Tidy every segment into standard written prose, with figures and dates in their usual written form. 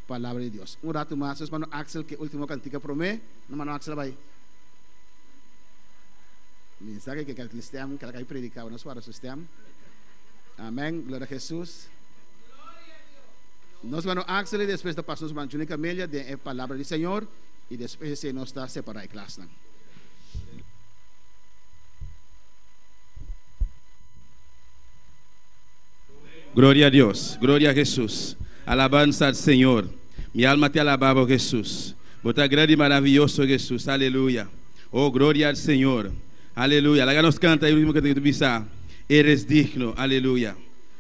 Palabra di Dios. Un ratu mas, nos mano Axel ke último kantika promé. No mano Axel a bai. Mensahe ke tin stem, ke kai prediká, nos warda su stem. Amén. Gloria a Jesús. Nos mano Axel y después ta pasa nos mano Juni Camelia den e palabra di Señor y después esei nos ta separá e klasnan. Gloria a Dios, gloria a Jesús. Alabanza al Señor. Mi alma te alaba, oh Jesús. Bo ta grandi y maravilloso, Jesús. Aleluya. Oh, gloria al Señor. Aleluya. Laga nos canta e último que te bisa. Eres digno. Aleluya.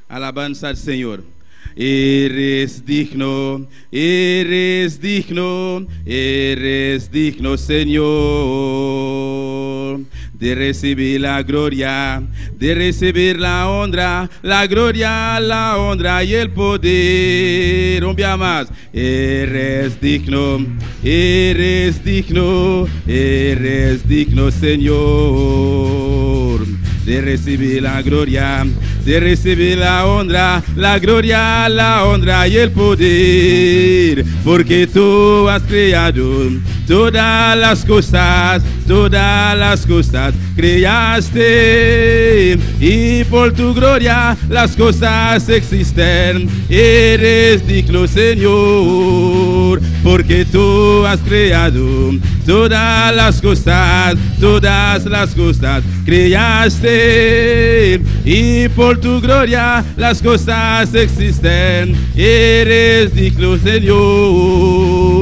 Alabanza al Señor. Eres digno, eres digno, eres digno, Señor, de recibir la gloria, de recibir la honra, la gloria, la honra y el poder. Un día más. Eres digno, eres digno, eres digno, Señor, de recibir la gloria, de recibir la honra, la gloria, la honra y el poder, porque tú has creado todas las cosas, todas las cosas creaste, y por tu gloria las cosas existen. Eres digno, Señor, porque tú has creado todas las cosas, todas las cosas creaste, y por tu gloria las cosas existen. Eres digno, Señor,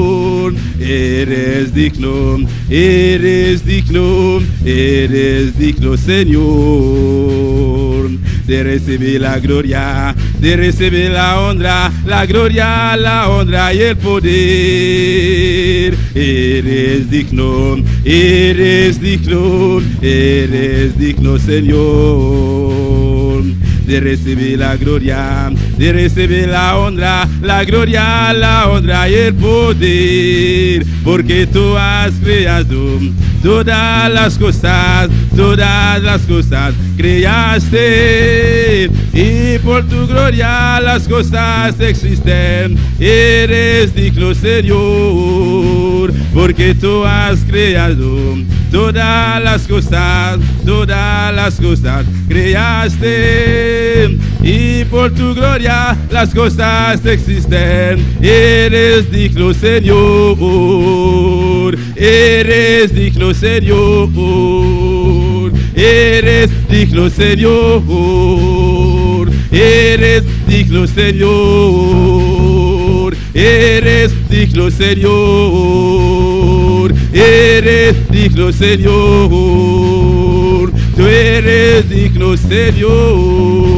eres digno, eres digno, eres digno, Señor, de recibir la gloria, de recibir la honra, la gloria, la honra y el poder. Eres digno, eres digno, eres digno, Señor, de recibir la gloria, de recibir la honra, la gloria, la honra y el poder, porque tú has creado todas las cosas, todas las cosas creaste, y por tu gloria las cosas existen. Eres digno, Señor, porque tú has creado todas las cosas, todas las cosas creaste, y por tu gloria las cosas existen. Eres digno, Señor, eres digno, Señor, eres digno, Señor, eres digno, Señor, eres digno, Señor, eres digno, Señor, tú eres digno, Señor.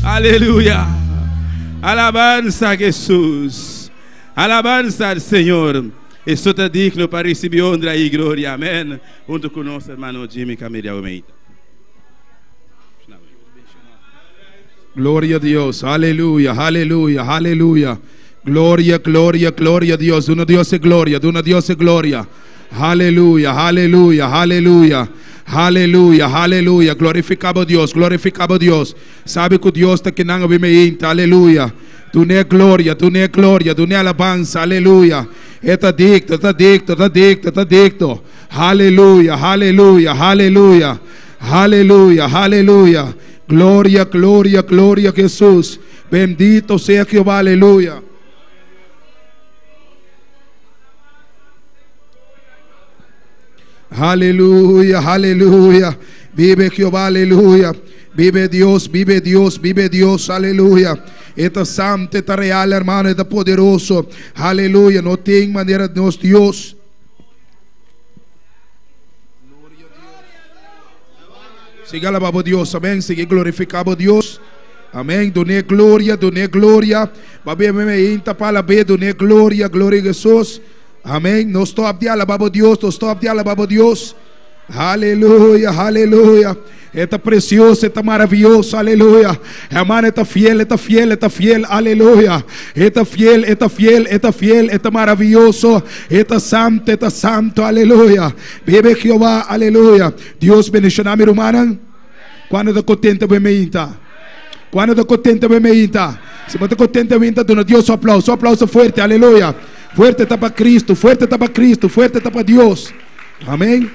Aleluya. Alabanza a Jesús. Alabanza al Señor. Esto está digno para recibir honra y gloria. Amén. Junto con nuestro hermano Jimmy Camelia Omeita. Gloria a Dios, aleluya, aleluya, aleluya. Gloria, gloria, gloria a Dios. Duna Dios e gloria, duna Dios e gloria. Aleluya, aleluya, aleluya. Aleluya, aleluya. Glorifica bo Dios, glorifica bo Dios. Sabi cu Dios ta kinan awe meinta, aleluya. Dun'e gloria, dun'e gloria, dun'e alabansa, aleluya. E ta digno, ta digno, ta digno, ta digno. Aleluya, aleluya, aleluya. Aleluya, aleluya. Gloria, gloria, gloria a Jesús. Bendito sea Jehová, aleluya. Aleluya, aleluya. Vive Jehová, aleluya. Vive Dios, vive Dios, vive Dios, aleluya. E ta santo, e ta real, hermano, e ta poderoso. Aleluya. No tin manera nos Dios. Sigui alabá bo Dios, amén. Sigui glorifiká bo Dios. Amén. Dun'é gloria, dun'é gloria. Babia me me inta pa alab'é, dun'é gloria, gloria a Jesús. Amén. No stop di alabá bo Dios, no stop di alabá bo Dios. Aleluya, aleluya. E ta precioso, e ta maravilloso, aleluya. Hermano, e ta fiel, e ta fiel, e ta fiel, aleluya. E ta fiel, e ta fiel, e ta fiel, e ta maravilloso, e ta santo, e ta santo, aleluya. Vive Jehová, aleluya. Dios bendiciona mi rumannan. Cuando ta contento bo meinta? Cuando ta contento bo meinta? Si bo ta kontentu awe ta duna Dios un aplauso, un aplauso fuerte, aleluya. Fuerte ta pa Cristo, fuerte ta pa Cristo, fuerte ta pa Dios. Amén.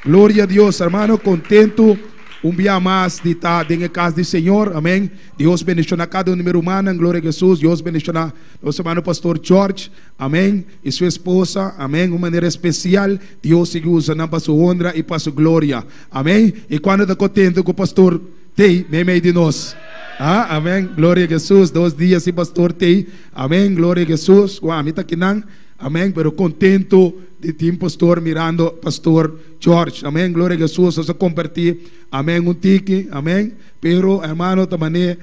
Gloria a Dios, hermano, kontentu un bia mas di ta den e kas di Señor. Amén. Dios bendiciona cada un di mi rumannan, gloria a Jesús. Dios bendiciona nos hermano Pastor George. Amén. Y su esposa. Amén. Un manera especial. Dios sigui usa nan pa su honra y pa su gloria. Amén. Y cuando ta contento cu Pastor tey meimei di nos? Ah, amén. Gloria a Jesús. Dos dia sin Pastor tey. Amén. Gloria a Jesús. Cu ami ta kinan. Amén. Pero contento di tin Pastor mirando Pastor George. Amén. Gloria a Jesús. Nos a comparti. Amén. Un tiki. Amén. Pero, hermano, ta mane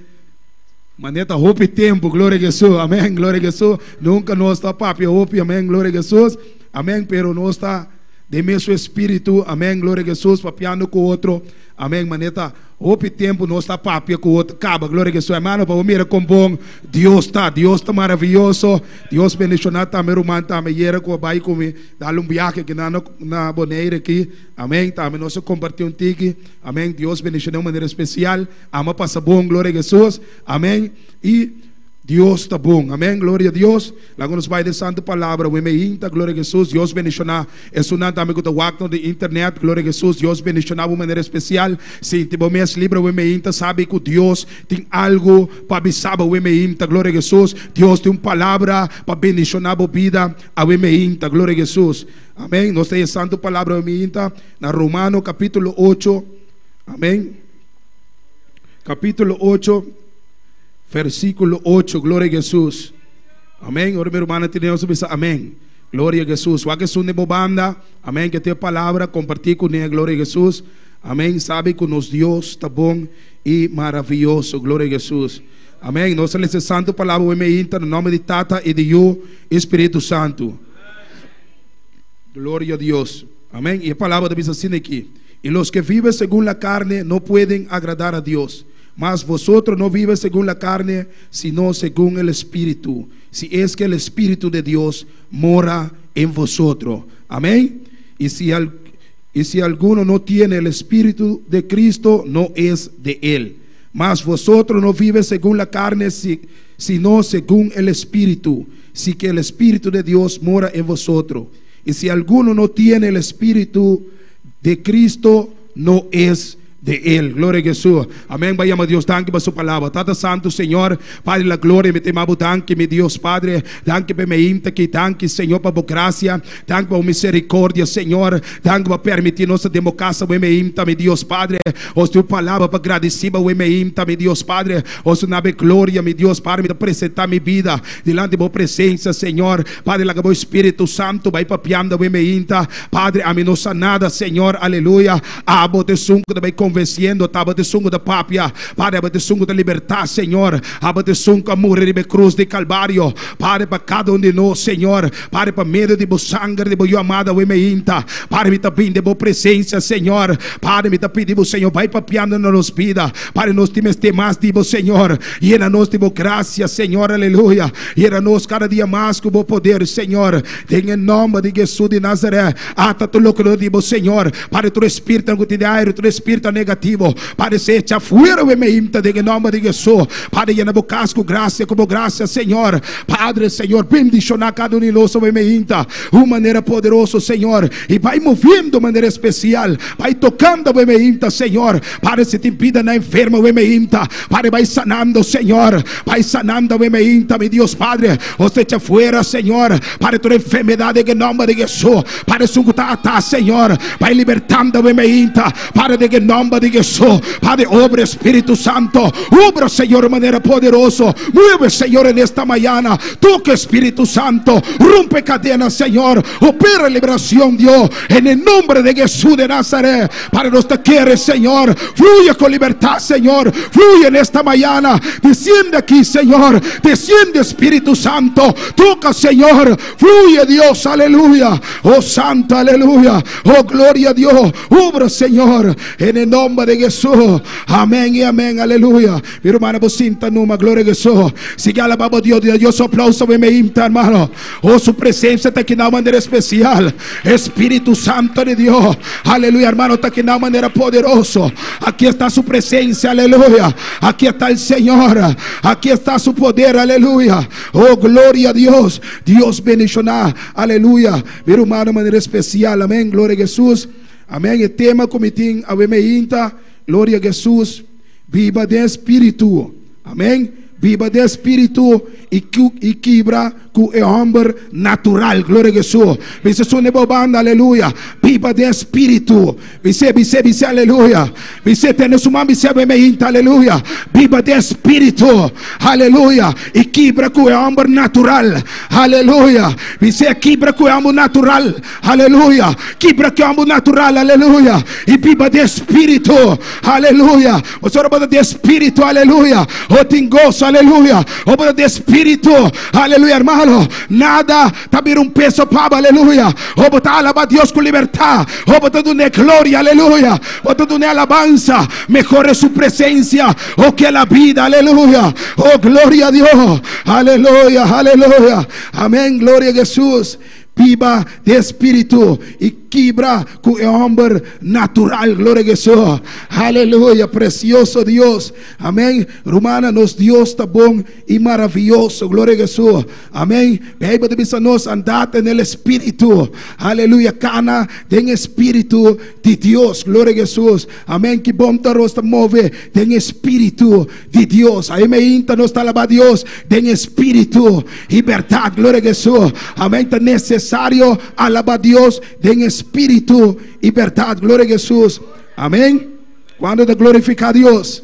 mane ta hopi tempo. Gloria a Jesús. Amén. Gloria a Jesús. Nunca nos ta papia hopi. Amén. Gloria a Jesús. Amén. Pero nos ta den mesun espíritu. Amén. Gloria a Jesús. Papiando cu otro. Amén. Mane ta hopi tempo nos ta papia cu otro. Caba. Gloria a Jesús. Hermano, pa bo mira con bon Dios ta. Dios ta maravilloso. Dios bendiciona tambe ruman tambe. Yera cu a bay cu mi. Dal un viaje aki na na Bonaire aki. Amén. Tambe nos a comparti un tiki. Amén. Dios bendiciona un manera especial. Ama pasa bon. Gloria a Jesús. Amén. Y Dios ta bon. Amén. Gloria a Dios. Laga nos bai den santo palabra. We me hinta. Gloria a Jesús. Dios bendiciona. Esunnan tambe cu ta wak nos den internet. Gloria a Jesús. Dios bendiciona bo manera especial. Sinti bo mes libre. We me hinta. Sabi cu Dios tin algo pa bisa bo. We me hinta. Gloria a Jesús. Dios tin un palabra pa bendiciona bo bida. Awe me hinta. Gloria a Jesús. Amén. Nos ta e santo palabra we me hinta na Romano capítulo 8. Amén. Capítulo 8, versículo 8. Gloria a Jesús. Amén. Ora mi hermana tiene nos bisa amén. Gloria a Jesús. Wak esun de bo banda. Amén. Que te palabra compartir con él. Gloria a Jesús. Amén. Sabe que nos Dios está bom y maravilloso. Gloria a Jesús. Amén. Nos lesa santo palabra we me hinta no nombre de Tata y de Yu Espíritu Santo. Gloria a Dios. Amén. Y la palabra dice así aquí. Y los que viven según la carne no pueden agradar a Dios. Mas vosotros no viven según la carne, sino según el Espíritu. Si es que el Espíritu de Dios mora en vosotros. Amén. Y si, al, y si alguno no tiene el Espíritu de Cristo, no es de él. Mas vosotros no viven según la carne, si, sino según el Espíritu. Si que el Espíritu de Dios mora en vosotros. Y si alguno no tiene el Espíritu de Cristo, no es de él. Gloria a Jesús. Amén. Vayamos a Dios. Danki pa su palabra. Tata Santo, Señor, Padre la gloria, mi ta yama danki, mi Dios Padre. Danki pa mi aki. Danki, Señor, pa bo gracia. Danki pa misericordia, Señor. Danki pa permiti nos den bo cas, mi mi Dios Padre. Nos tin palabra pa gradici, mi mi Dios Padre. Nos na gloria, mi Dios Padre, mi ta presenta mi bida dilanti di bo presencia, Señor. Padre, laga bo Spirito Santo, bay papiando, mi Padre, ami no sa nada, Señor, aleluya. Abo ta esun cu bay convenciendo, abo ta esun cu ta papia. Padre, abo ta esun cu ta liberta, Señor. Abo ta esun cu a muri riba cruz di Calvario. Padre, pa cada un di nos, Señor. Padre, pa medio di bo sanger, di bo amado, we me Padre, mi ta pidi bo presencia, Señor. Padre, mi ta pidi, Señor, bay papiando na nos bida. Padre, nos tin mas di bo, Señor. Yena nos di bo gracia, Señor, aleluya. Yena nos cada dia mas cu bo poder, Señor. Den nomber di Jesus di Nazaret. Ata tur loke no di bo, Señor. Padre, tur spirito negativo, tur spirito negativo. Padre, sea echa fuera, we me den nomber di Jesus. Padre, yena bo cas cu gracia, cu bo gracia, Señor. Padre, Señor, bendiciona cada un di nos, we me Un manera poderoso, Señor. Y bay moviendo di manera especial. Bay tocando, we me Señor. Padre, si tin bida na enfermo, we me Padre, bay sanando, Señor. Bay sanando, we me mi Dios, Padre. Nos ta echa fuera, Señor. Padre, tur enfermedad den nomber di Jesus. Padre, esun ta, Señor. Bay libertando, we me Padre, den nomber di Jesus. Padre, obra Spirito Santo. Obra, Señor, di manera poderoso. Mueve, Señor, en esta mañana. Toca, Espíritu Santo. Rompe cadenas, Señor. Opera liberación, Dios. En el nombre de Jesús de Nazaret. Padre, nos te quiere, Señor. Fluye con libertad, Señor. Fluye en esta mañana. Desciende aquí, Señor. Desciende, Espíritu Santo. Toca, Señor. Fluye, Dios. Aleluya. Oh, Santo, aleluya. Oh, gloria a Dios. Obra, Señor. En el nombre nomber di Hesus. Amèn i amèn. Aleluya. Mi rumannan bo sinta numa. Gloria a Hesus. Sigui alabá bo Dios. Duna Dios un aplauso bo meinta, hermano. Oh, su presencia ta aki na un manera especial. Espíritu Santo di Dios. Aleluya, hermano, ta aki na un manera poderoso. Aquí está su presencia, aleluya. Aquí está el Señor. Aquí está su poder, aleluya. Oh, gloria a Dios. Dios bendicioná, aleluya. Mi rumannan manera especial, amén. Gloria a Jesús. Amén. E tema ku mi tin awe meinta, gloria a Jesús. Biba den espíritu. Amén. Biba den espíritu i i kibra ku e hòmber natural. Gloria a Jesús. Bisa esun den bo banda, aleluya. Biba den espíritu. Bis'é, bis'é, bis'é, aleluya. Bis'é, tene su man, bis'é awe meinta, aleluya. Biba den espíritu. Aleluya. I kibra ku e hòmber natural. Aleluya. Bis'é, kibra ku e hòmber natural. Aleluya. Kibra ku e hòmber natural. Aleluya. I biba den espíritu. Aleluya. Ora bo ta den espíritu, aleluya. O tin goso, aleluya. O bo ta den espíritu, aleluya, hermano. Nada ta bira un peso pa bo, aleluya. O bo ta alaba Dios ku libertad. O bo ta dun'é gloria, aleluya. Bo ta dun'é alabansa. Mehor es su presencia o que la vida, aleluya. Oh, gloria a Dios. Aleluya, aleluya. Amén, gloria a Jesús. Biba den espíritu i kibra ku e hòmber natural. Gloria a Jesús. Aleluya. Precioso Dios. Amén. Rumannan, nos Dios ta bon i maravioso. Gloria a Jesús. Amén. Bijbel ta bisa nos, andad en el espíritu. Aleluya. Kana den espíritu di Dios. Gloria a Jesús. Amén. Ki bon ta nos ta move den espíritu di Dios. Ahí meinta nos ta alaba Dios den espíritu y berdad. Gloria a Jesús. Amén. Ta necesario alaba Dios den espíritu y berdad. Gloria a Jesús. Amén. Cuando ta glorifica Dios?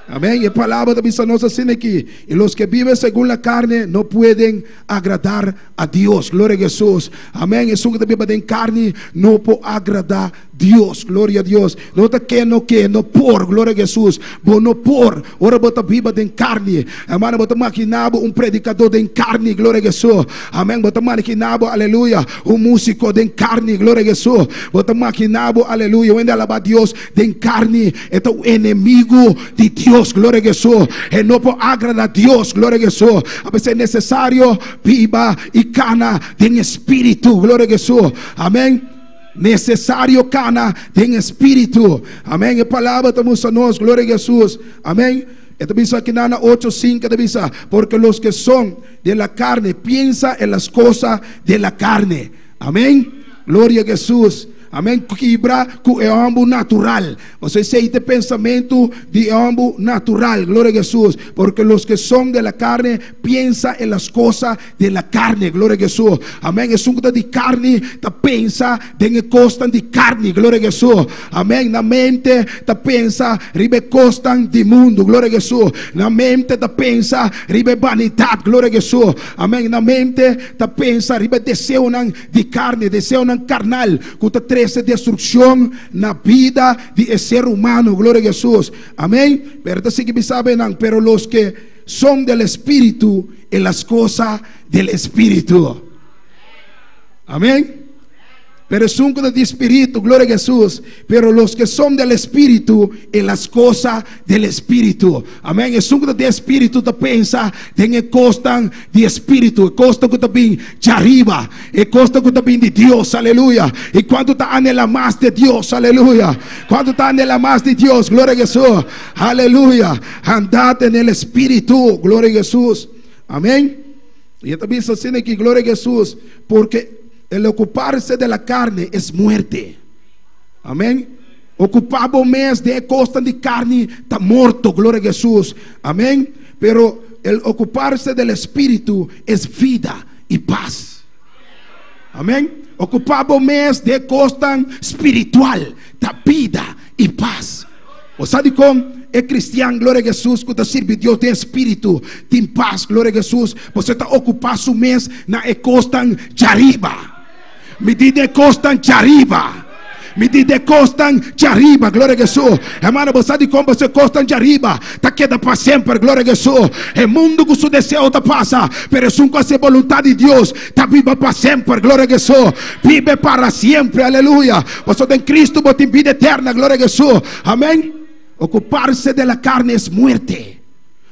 Amén. E palabra ta bisa nos asina aki. Y los que viven según la carne no pueden agradar a Dios. Gloria a Jesús. Amén. Esun ku ta biba den carne no por agrada Dios. Gloria a Dios. No ta ke no ke, no por. Gloria a Jesús. Bo no por. Ora bo ta biba den carne. Hermano, bo ta imaginá bo un predicador den carne. Gloria a Jesús. Amén. Bo ta imaginá bo, aleluya, un músico den carne. Gloria a Jesús. Bo ta imaginá bo, aleluya, un hende alabá Dios den carne. E ta un enemigo di Dios. Gloria a Jesús. E no por agrada Dios. Gloria a Jesús. A veces es necesario biba y cana den espíritu. Gloria a Jesús. Amén. Necesario cana den espíritu. Amén. E palabra ta mustra nos. Gloria a Jesús. Amén. E ta bisa aki na 8, 5 ta bisa, porque los que son de la carne piensa en las cosas de la carne. Amén. Gloria a Jesús. Amén. Kibra ku e hòmber natural. Pasobra esei ta e pensamentu di e hòmber natural. Gloria a Jesús. Porque los que son de la carne piensa en las cosas de la carne. Gloria a Jesús. Amén. Esun ku ta di carni ta pensa den e kosnan di carni. Gloria a Jesús. Amén. Nan mente ta pensa riba e kosnan di mundu. Gloria a Jesús. Nan mente ta pensa riba e banidat. Gloria a Jesús. Amén. Nan mente ta pensa riba e deseonan di carni, deseonan carnal cu ta trece destruccion na bida di e ser humano. Gloria a Jesús. Amén. Pero ta sigui bisa nan, pero los que son del Espíritu en las cosas del Espíritu. Amén. Pero esun cu ta di Spiritu, gloria a Jesús. Pero los que son del Espíritu en las cosas del Espíritu. Amén. Esun cu ta di Spiritu ta pensa den e cosnan di Spiritu, e cosnan cu ta bin djariba, e cosnan cu ta bin di Dios, aleluya. Y cuanto ta anhela mas de Dios, aleluya. Cuanto ta anhela mas di Dios, gloria a Jesús. Aleluya. Andad en el Espíritu, gloria a Jesús. Amén. Y ta bisa asina aki, gloria a Jesús, porque el ocuparse de la carne es muerte. Amén. Ocupá bo mes den e cosnan di carni ta morto, gloria a Jesús. Amén. Pero el ocuparse del Espíritu es vida y paz. Amén. Ocupá bo mes den e cosnan spiritual ta bida y paz. Bo sa dikon e kristian, gloria a Jesús, ku ta sirbi Dios den espíritu tin pas, gloria a Jesús? Pasobra e ta okupá su mes na e kosnan djariba. Mi di den e kosnan djariba. Mi di de kosnan djariba, gloria a Hesus. Hermano, bo sa dikon pasobra e kosnan djariba ta keda pa semper, gloria a Hesus. E mundu ku su deseo ta pasa, pero esun ku hasi e boluntat di Dios ta biba pa semper, gloria a Hesus. Bibe para siempre, aleluya. Pasobra den Cristo bo tin bida eterna, gloria a Hesus. Amen. Ocuparse de la carne es muerte.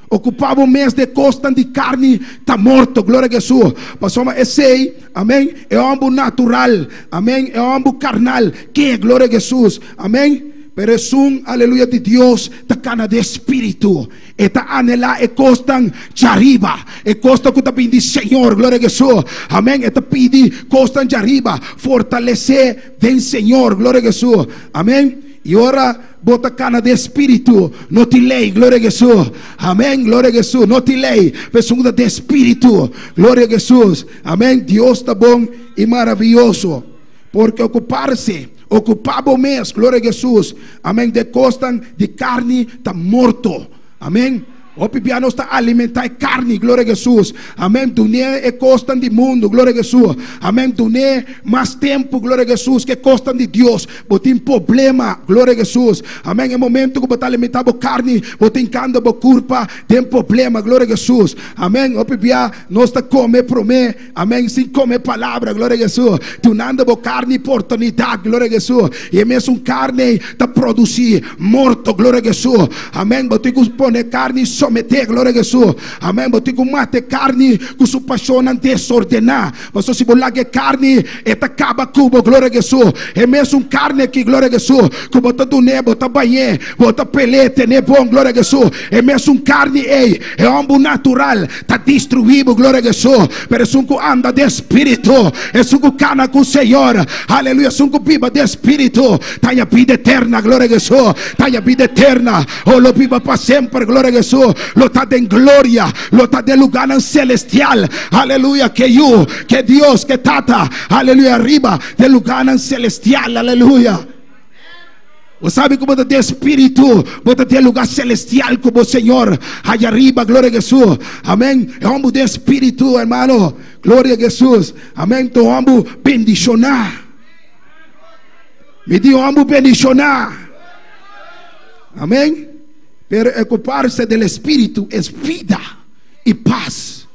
Okupá bo mes de kosnan di karni ta morto, gloria a Hesus. Pasobra esei, amén, e hòmber natural, amén, e hòmber karnal ke, gloria a Hesus, amén. Pero esun, aleluya, di Dios ta kana den spiritu. E ta anhelá e kosnan djariba, e kosnan ku ta bini di Señor, gloria a Hesus, amén. E ta pidi kosnan djariba, fortalesé den Señor, gloria a Hesus, amén. I ora bo ta kana den spiritu, no tin lei, gloria a Hesus. Amen, gloria a Hesus. No tin lei pa esun ku ta den spiritu. Gloria a Hesus. Amen. Dios ta bon i maravioso. Porque ocuparse, ocupa bo mes, gloria a Hesus. Amen, den kosnan di karni ta morto. Amen. Hopi bia nos ta alimentá e karni, gloria a Hesus. Amen. Dun'é e kosnan di mundu, gloria a Hesus. Amen. Dun'é mas tempu, gloria a Hesus, ke kosnan di Dios. Bo tin problema, gloria a Hesus. Amen. E momento ku bo ta alimentá bo karni, bo ta hinkando bo kurpa den problema, gloria a Hesus. Amen. Hopi bia nos ta kome promé, amen, sin kome palabra, gloria a Hesus. Dunando bo karni oportunidat, gloria a Hesus. I e mesun karni ta produsí morto, gloria a Hesus. Amén. Bo tin ku pone karni someté, gloria a Hesus. Amén. Bo tin ku mata e karni ku su pashonnan desordená. Pasobra si bo laga e karni, e ta kaba ku bo, gloria a Hesus. E mesun karni aki, gloria a Hesus, ku bo ta dun'é, bo ta bañ'é, bo ta pel'é, ten'é bon, gloria a Hesus. E mesun karni ei, e hòmber natural, ta destruí bo, gloria a Hesus. Pero esun ku anda den spiritu, esun ku kana ku Señor, aleluya, esun ku biba den spiritu, ta haña bida eterna, gloria a Hesus, ta haña bida eterna, oh, lo biba pa semper, gloria a Hesus, lo ta den gloria, lo ta den lugarnan celestial, aleluya, ke Yu, ke Dios, ke Tata, aleluya, ariba den lugarnan celestial, aleluya. Bo sabi ku bo ta den spiritu, bo ta den lugar celestial ku bo Señor allá arriba, gloria a Jesús. Amén. E homber den spiritu, hermano. Gloria a Jesús. Amén. Tu homber bendicioná. Mi di homber bendicioná. Amén. Pero ocuparse del espíritu es vida y paz.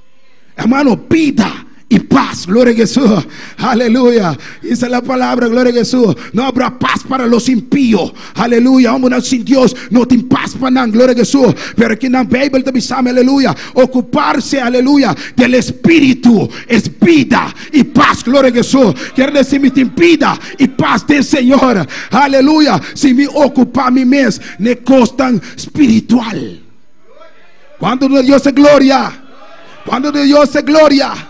Hermano, vida y paz. Gloria a Jesús. Aleluya. Dice la palabra, gloria a Jesús. No habrá paz para los impíos. Aleluya. Hombre sin Dios no tiene paz para nada. Gloria a Jesús. Pero aquí en la Biblia te avisamos, aleluya. Ocuparse, aleluya, del Espíritu es vida y paz. Gloria a Jesús. Quiere decir, mi tiene vida y paz del Señor. Aleluya. Si me ocupa mi mes, ne costan espiritual. Cuando de Dios es gloria. Cuando de Dios es gloria.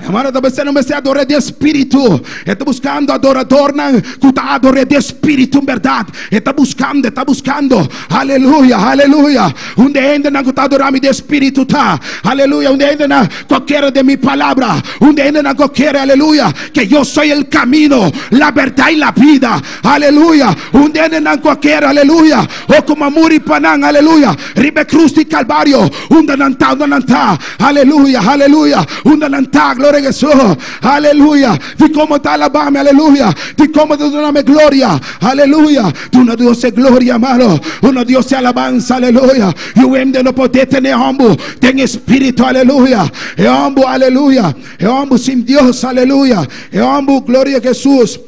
Hermano, tal vez no me sea adorar de espíritu. Está buscando adorador que está adorar de espíritu en verdad. Está buscando, está buscando. Aleluya, aleluya. Un de gente que está adorando de espíritu está. Aleluya. Un de gente cualquiera de mi palabra. Un de gente cualquiera, aleluya. Que yo soy el camino, la verdad y la vida. Aleluya. Un de gente cualquiera, aleluya. O como muri panán, aleluya. Ribe cruz di Calvario. Unda nanta, unda nanta. Aleluya, aleluya. Unda nanta, gloria a Jesús. Aleluya. Di como está alabame, aleluya. Di como te dame gloria. Aleluya. Duna Dios es gloria, hermano. Una Dios es alabanza, aleluya. Y un no puede tener hombre. Ten espíritu, aleluya. E hombre, aleluya. E hombre sin Dios, aleluya. E hombre, gloria a Jesús.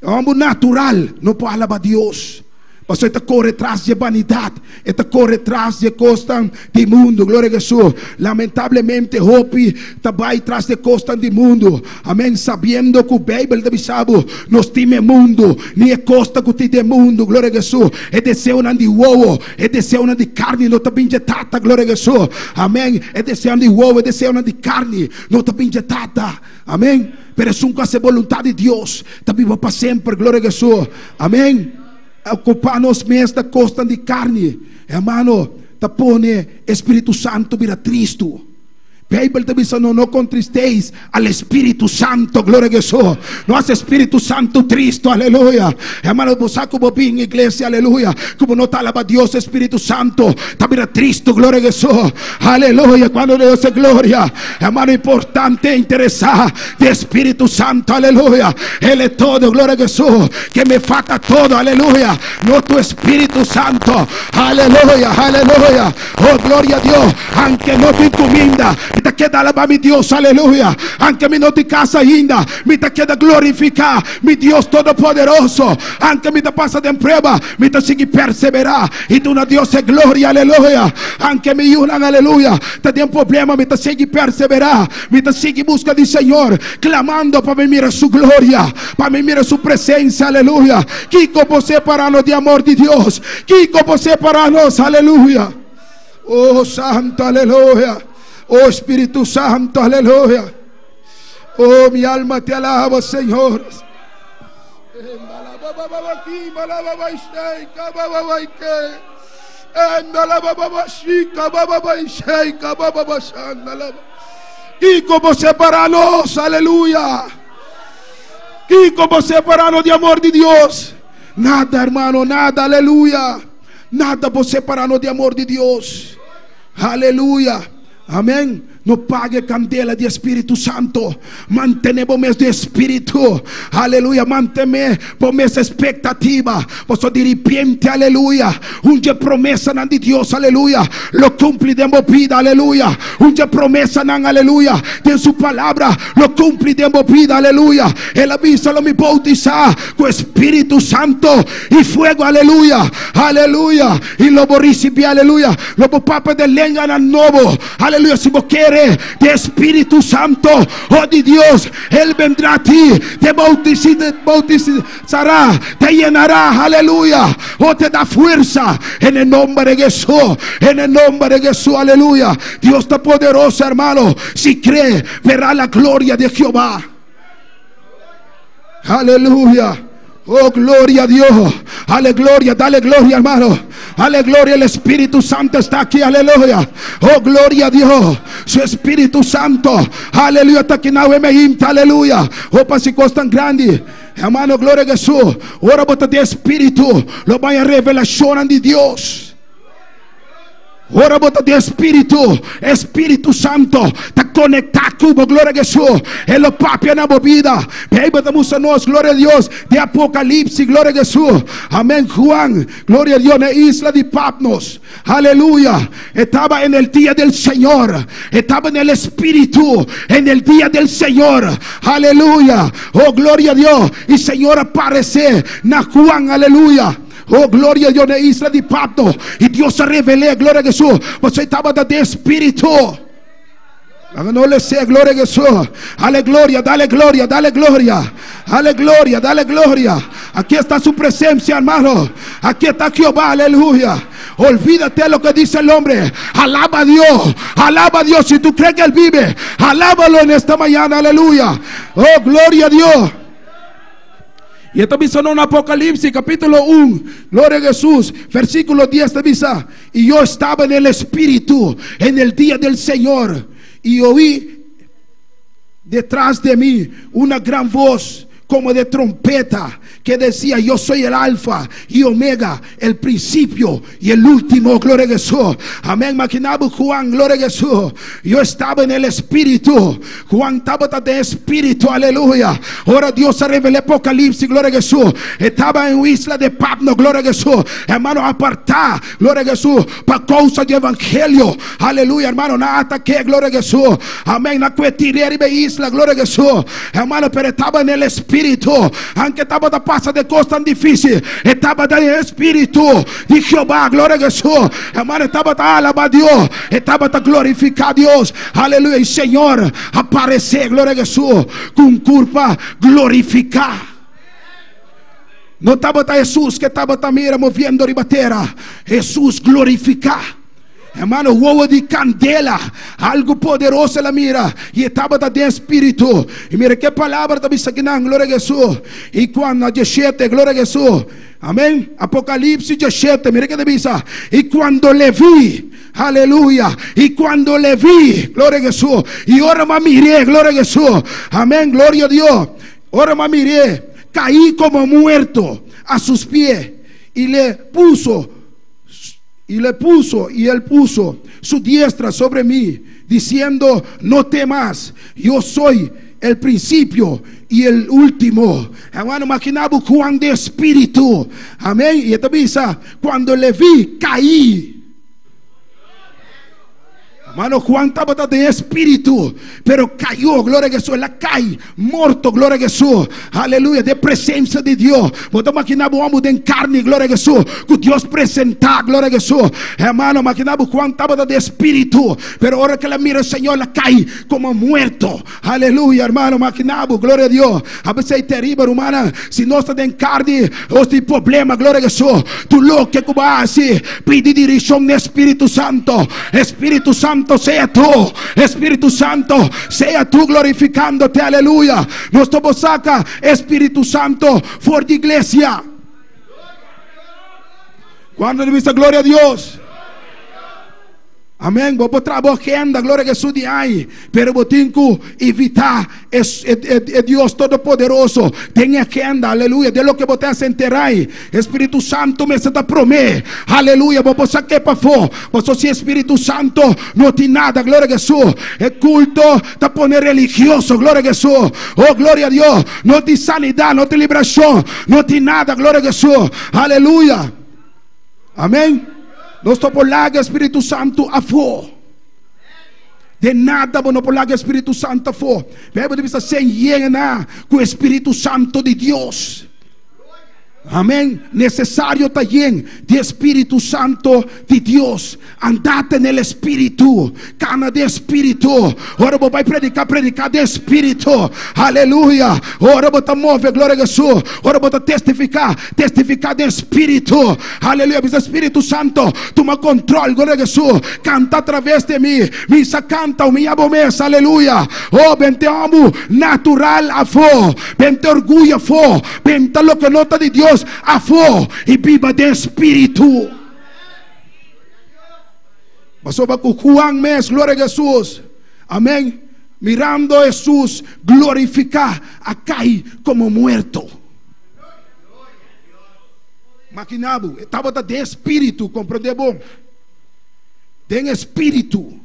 E hombre natural no puede alabar a Dios. Pasobra e ta kore tras di e banidat, e ta kore tras di e kosnan di mundu. Gloria a Hesus. Lamentablemente hopi ta bai tras di e kosnan di mundu. Amen. Sabiendo ku Beibel ta bisa bo, no stima e mundu, ni e kosnan ku tin den mundu. Gloria a Hesus. E deseonan di wowo, e deseonan di karni no ta bin dje Tata. Gloria a Hesus. Amen. E deseonan di wowo, e deseonan di karni no ta bin dje Tata. Amen. Pero esun ku hasi e boluntat di Dios ta biba pa semper. Gloria a Hesus. Amen. Okupá nos mes na kosnan di karni, hermano, ta pone e Spiritu Santu bira tristu. Bijbel ta bisa no, no contristéis al Espíritu Santo, gloria a Jesús. No hace Espíritu Santo triste, aleluya. Hermano, bo sa cu bo bin iglesia, aleluya. Como no ta alaba Dios, Espíritu Santo, ta bira triste, gloria a Jesús. Aleluya, cuando Dios es gloria. Hermano, importante interesar de Espíritu Santo, aleluya. Él es todo, gloria a Jesús. Que me falta todo, aleluya. No tu Espíritu Santo, aleluya, aleluya. Oh, gloria a Dios. Aunque no te encomienda, mi te queda alabar mi Dios, aleluya. Aunque mi no te casa ainda, mi te queda glorificar mi Dios todopoderoso. Aunque mi te pasa de prueba, mi te sigue perseverar. Y tú una Dios de gloria, aleluya. Aunque mi yunan, aleluya. Te tiene problema, mi te sigue perseverar. Mi te sigue busca del Señor, clamando para mí mira su gloria, para mí mira su presencia, aleluya. Kiko por separarnos de amor de Dios. Kiko por separarnos, aleluya. Oh Santo, aleluya. Oh Espíritu Santo, aleluya. Oh, mi alma te alaba, Señor. Y como separarnos, aleluya. Y como separarnos de amor de Dios. Nada, hermano, nada, aleluya. Nada por separarnos de amor de Dios. Aleluya. Amén. No pague candela de Espíritu Santo. Mantenemos mes de Espíritu. Aleluya. Mantenemos por mes expectativa. Por de repente, aleluya. Un promesa nan de Dios, aleluya. Lo cumple de vida, aleluya. Un promesa nan, aleluya. De su palabra, lo cumple de vida, aleluya. El aviso lo mi bautizar con Espíritu Santo y fuego, aleluya. Aleluya. Y lo recibir, aleluya. Lo pape de lengua nan nuevo. Aleluya. Si vos quieres de Espíritu Santo, oh de Dios, Él vendrá a ti, te bautizará, te llenará, aleluya, oh te da fuerza en el nombre de Jesús, en el nombre de Jesús, aleluya. Dios está poderoso, hermano. Si cree, verá la gloria de Jehová. Aleluya. Oh, gloria a Dios. Dale gloria, dale gloria, hermano. Dale gloria, el Espíritu Santo está aquí, aleluya. Oh, gloria a Dios. Su Espíritu Santo, aleluya, está aquí aleluya. Oh, pasicos tan grande. Hermano, gloria a Jesús. Ahora bota de Espíritu, lo vaya revelación de Dios. Ora bota de Espíritu, Espíritu Santo, te conecta cubo, gloria a Jesús. En lo papia na vida. Beba a nos, gloria a Dios, de Apocalipsis, gloria a Jesús. Amén, Juan, gloria a Dios, en la isla de Patmos. Aleluya. Estaba en el día del Señor. Estaba en el Espíritu, en el día del Señor. Aleluya. Oh, gloria a Dios. Y Señor aparece na Juan, aleluya. Oh, gloria a Dios, en la isla de Patmos. Y Dios se reveló, gloria a Jesús. Você estaba de Espíritu. No le sea gloria a Jesús. Dale gloria, dale gloria, dale gloria. Dale gloria, dale gloria. Aquí está su presencia, hermano. Aquí está Jehová, aleluya. Olvídate lo que dice el hombre. Alaba a Dios, alaba a Dios. Si tú crees que Él vive, alábalo en esta mañana, aleluya. Oh, gloria a Dios. Y esto dice en Apocalipsis capítulo 1, gloria a Jesús, versículo 10 te dice, y yo estaba en el Espíritu en el día del Señor, y oí detrás de mí una gran voz como de trompeta que decía: yo soy el Alfa y Omega, el principio y el último, gloria a Jesús. Amén. Imaginaba Juan, gloria a Jesús. Yo estaba en el Espíritu. Juan estaba de Espíritu, aleluya. Ahora Dios se reveló Apocalipsis, gloria a Jesús. Estaba en isla de Patmos, gloria a Jesús. Hermano, apartar, gloria a Jesús, para causa del Evangelio, aleluya, hermano. Nada ataque, gloria a Jesús. Amén. Na isla, gloria a Jesús. Hermano, pero estaba en el Espíritu. Aunque estaba de pasa de cosas tan difícil, estaba en el Espíritu de Jehová, gloria a Jesús. Hermano, estaba a alabar a Dios, estaba a glorificar a Dios, aleluya. Y Señor, aparece, gloria a Jesús, con culpa glorificar. No estaba Jesús que estaba también moviendo ribatera. Jesús glorificar. Hermano, huevo de candela, algo poderoso la mira, y estaba de Espíritu. Y mira qué palabra también aquí, gloria a Jesús. Y cuando 17, gloria a Jesús. Amén. Apocalipsis 17, mira qué dice. Y cuando le vi, Aleluya. Y cuando le vi, gloria a Jesús. Y ora m'a mir'é, gloria a Jesús. Amén, gloria a Dios. Ora m'a mir'é, caí como muerto a sus pies. Y le puso, y le puso, y él puso su diestra sobre mí, diciendo, no temas, yo soy el principio y el último. Hermano, imaginá bo Juan den espíritu. Amén. Y e ta bisa, cuando le vi, caí. Hermano, Juan tabata den espíritu, pero cayó, gloria a Jesús, el a cai morto, gloria a Jesús, aleluya, den presencia di Dios. Bo ta imaginá bo amo den carni, gloria a Jesús, cu Dios presenta, gloria a Jesús. Hermano, imaginá bo Juan tabata den espíritu, pero ora cu el a mira el Señor, el a cai como muerto. Aleluya, hermano, imaginá bo, gloria a Dios. A pesey terrible, rumannan, si nos ta den carni, nos tin problema, gloria a Jesús. Tur loke cu bo haci, pidi direccion di Spiritu Santo. Spiritu Santo, sea tu. Spiritu Santo, sea tu glorificándote, aleluya. Nos ta bo saca Spiritu Santo for di iglesia. Cuando ta bisa gloria a Dios? Amen. Bo por traha bo agenda, gloria a Jesús di ai, pero bo tin cu invita e, e, e Dios Todopoderoso den e agenda, aleluya, den loke bo ta haci enterai. Espíritu Santo mester ta prome, aleluya, bo por saké pafó, pasobra si Espíritu Santo no tin nada, gloria a Jesús. E culto ta pone religioso, gloria a Jesús. Oh, gloria a Dios. No tin sanidad, no tin liberacion, no tin nada, gloria a Jesús. Aleluya. Amén. Nos no por laga Spiritu Santu afó. De nada bo no por laga Spiritu Santu afó. Bijbel ta bisa sen yena ku Spiritu Santu di Dios. Amén. Necesario ta yen di Spiritu Santo di Dios. Andate en el Espíritu. Cana den Espíritu. Ora bo bai predica, predica den Espíritu. Aleluya. Ora bo ta move, gloria a Jesús. Ora bo ta testifica, testifica den Espíritu. Aleluya. Bisa Espíritu Santo, tuma control, gloria a Jesús. Canta a través de mi. Mi sa canta, humilla bo mes. Aleluya. Oh, bente homu natural afó. Bente orguyo afó. Benta loke no ta di Dios afó. Y biba den Espíritu. Pasobra ku Juan mes, gloria a Jesús, amén, mirando Jesús glorificá, a kai komo muerto. Makiná bo, e tabata den espíritu, komprendé bon, den espíritu,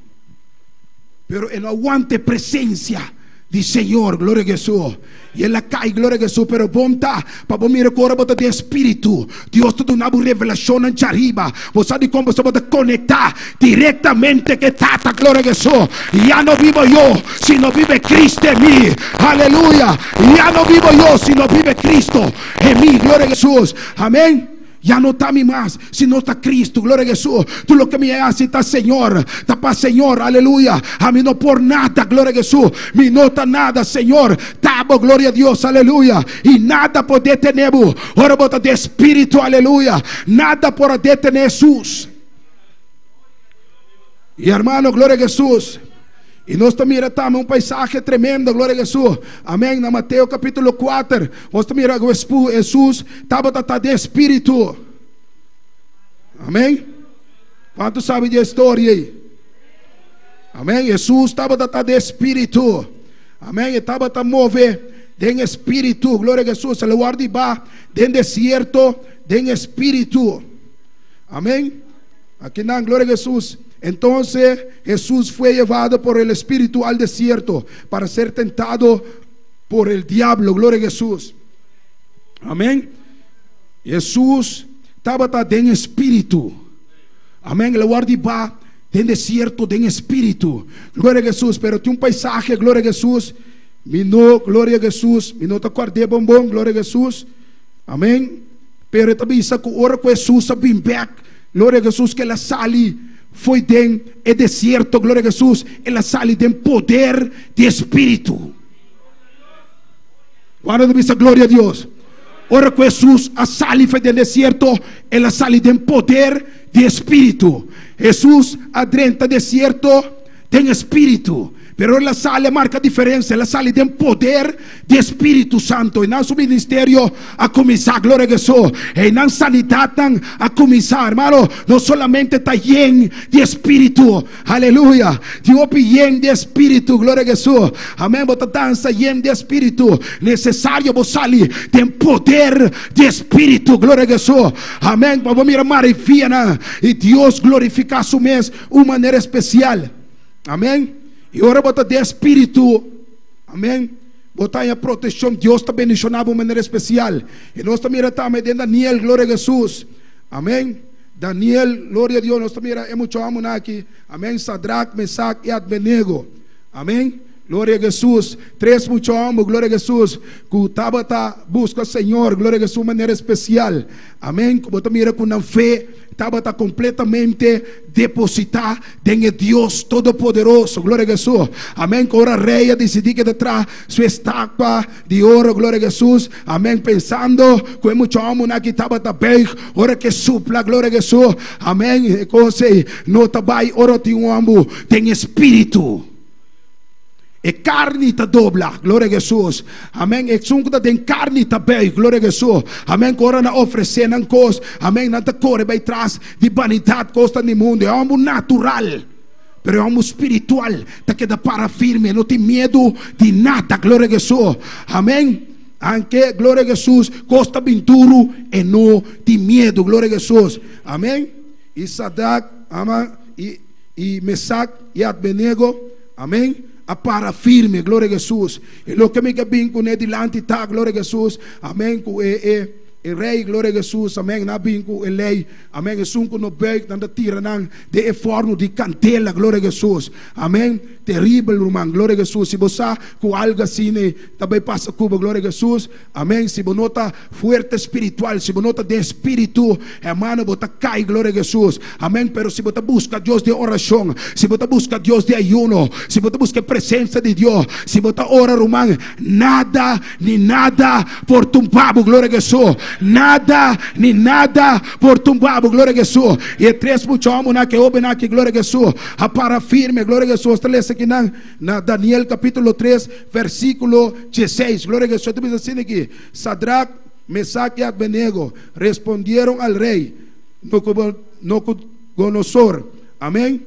pero e no a wanta e presensia di Señor, gloria a Jesús. I el a kai, gloria a Jesús. Pero bon ta pa bo mira ku ora bo ta den espíritu, Dios ta duna bo revelashonnan djariba. Bo sa dikon? Pasobra bo ta konektá direktamente ku e Tata, gloria a Jesús. Ya no bibo yo, sino bibe Cristo en mi. Aleluya! Ya no bibo yo, sino bibe Cristo en mi, gloria a Jesús. Amén. Ya no ta mi mas, sino ta Cristo. Gloria a Jesús. Tur loke mi a haci ta Señor, ta pa Señor. Aleluya. Ami no por nada. Gloria a Jesús. Mi no ta nada, Señor. Ta bo, gloria a Dios. Aleluya. Y nada por detene bo. Ora bo ta den Espíritu. Aleluya. Nada por a detene Jesús. Y hermano, gloria a Jesús. Y nos ta mira tambe un paisahe tremendo, gloria a Jesús. Amén. Na Mateo capítulo 4, nos ta mira ku Jesús tabata ta den espíritu. Amén. Kuantu sabe di e historia ei? Amén. Jesús tabata ta den espíritu. Amén. E tabata move den espíritu. Gloria a Jesús. El a wòrdu hibá den desierto den espíritu. Amén. Akinan, gloria a Jesús. Entonces Jesús fue llevado por el Espíritu al desierto para ser tentado por el diablo. Gloria a Jesús. Amén. Jesús tabata den espíritu. Amén. El a wòrdu hibá den desierto den espíritu. Gloria a Jesús. Pero tin un paisaje, gloria a Jesús. Mi no, gloria a Jesús. Mi no ta kòrd'é bon bon, gloria a Jesús. Amén. Pero e ta bisa ku ora ku Hesus a bin bèk, gloria a Hesus, ku el a sali fo'i den e desierto, gloria a Hesus, el a sali den poder di e Spiritu. Kuando ta bisa gloria a Dios? Ora ku Hesus a sali fo'i den desierto, el a sali den poder di e Spiritu. Hesus a drenta desierto. Den espíritu. Pero el a sali a marka diferensia, el a sali den poder di e Spiritu Santo. Einan su ministerio a kuminsá, gloria a Hesus. Einan sanidatnan a kuminsá. Hermano, no solamente ta yen di e Spiritu, aleluya, tin hopi yen di e Spiritu, gloria a Hesus. Amen, bo ta dansa yen di e Spiritu. Nesesario bo sali den poder di e Spiritu, gloria a Hesus. Amen, pa bo mira maravianan i Dios glorifiká su mes. Un manera especial. Amen. Y ora bo ta den espíritu, amen, bo ta haña proteccion. Dios ta bendiciona bo un manera especial. Y nos ta mira tambe den Daniel, gloria a Jesús. Amen. Daniel, gloria a Dios, nos ta mira e mucha homonan aki. Amen. Sadrach, Mesach y Abednego. Amen. Gloria a Jesús. Tres mucha homo, gloria a Jesús, cu tabata busca Señor, gloria a Jesús, un manera especial. Amen. Cu bo ta mira cu nan fe tabata completamente depositá den e Dios Todopoderoso. Gloria a Jesús. Amén. Cu ora rey a decidí ke ta traha su estatua di oro, gloria a Jesús. Amén. Pensando cu e mucha homonan aki tabata buig ora ke supla, gloria a Jesús. Amén. E cos ei no ta bay ora tin un homber den espíritu. E karni ta dobla, gloria a Hesus. Amen. Esun ku ta den karni ta buig, gloria a Hesus. Amen. Ku ora nan ofresé nan kos, amen, nan ta kore bai tras di banidat, kosnan di mundu. E hòmber natural, pero e hòmber spiritual ta keda para firme, no tin miedu di nada, gloria a Hesus. Amen. Anke, gloria a Hesus, kos ta bin duru, e no tin miedu, gloria a Hesus. Amen. I Sadrak, amen, i Mesak i Abednego. Amen. A para firme, gloria a Jesus. E loke mi ke bin ku ne dilanti ta, gloria a Jesus. Amen. Ku e e e rei, gloria a Jesus. Amen. Nan a bin ku e lei. Amen. Esun ku no buig, nan ta tira nan den e forno di kandela, gloria a Jesus. Amen. Teribel, ruman, gloria a Jesus. Si bo sa ku algu asina ta bai pasa ku bo, gloria a Jesus. Amen. Si bo no ta fuerte spiritual, si bo no ta den spiritu, hermano, bo ta kai, gloria a Jesus. Amen. Pero si bo ta buska Dios den orashon, si bo ta buska Dios den ayuno, si bo ta buska e presensia di Dios, si bo ta ora, ruman, nada ni nada por tumba bo, gloria a Jesus. Nada ni nada por tumba bo, gloria a Jesus. I e tres mucha homonan aki, e hobennan aki, gloria a Jesus, a para firme, gloria a Jesus. Ta lesa kinan na Daniel capítulo 3, versículo 16. Gloria a Jesús. Ta bisa asina aki, Sadrac, Mesac y Abednego respondieron al rey Nabucodonosor, amén,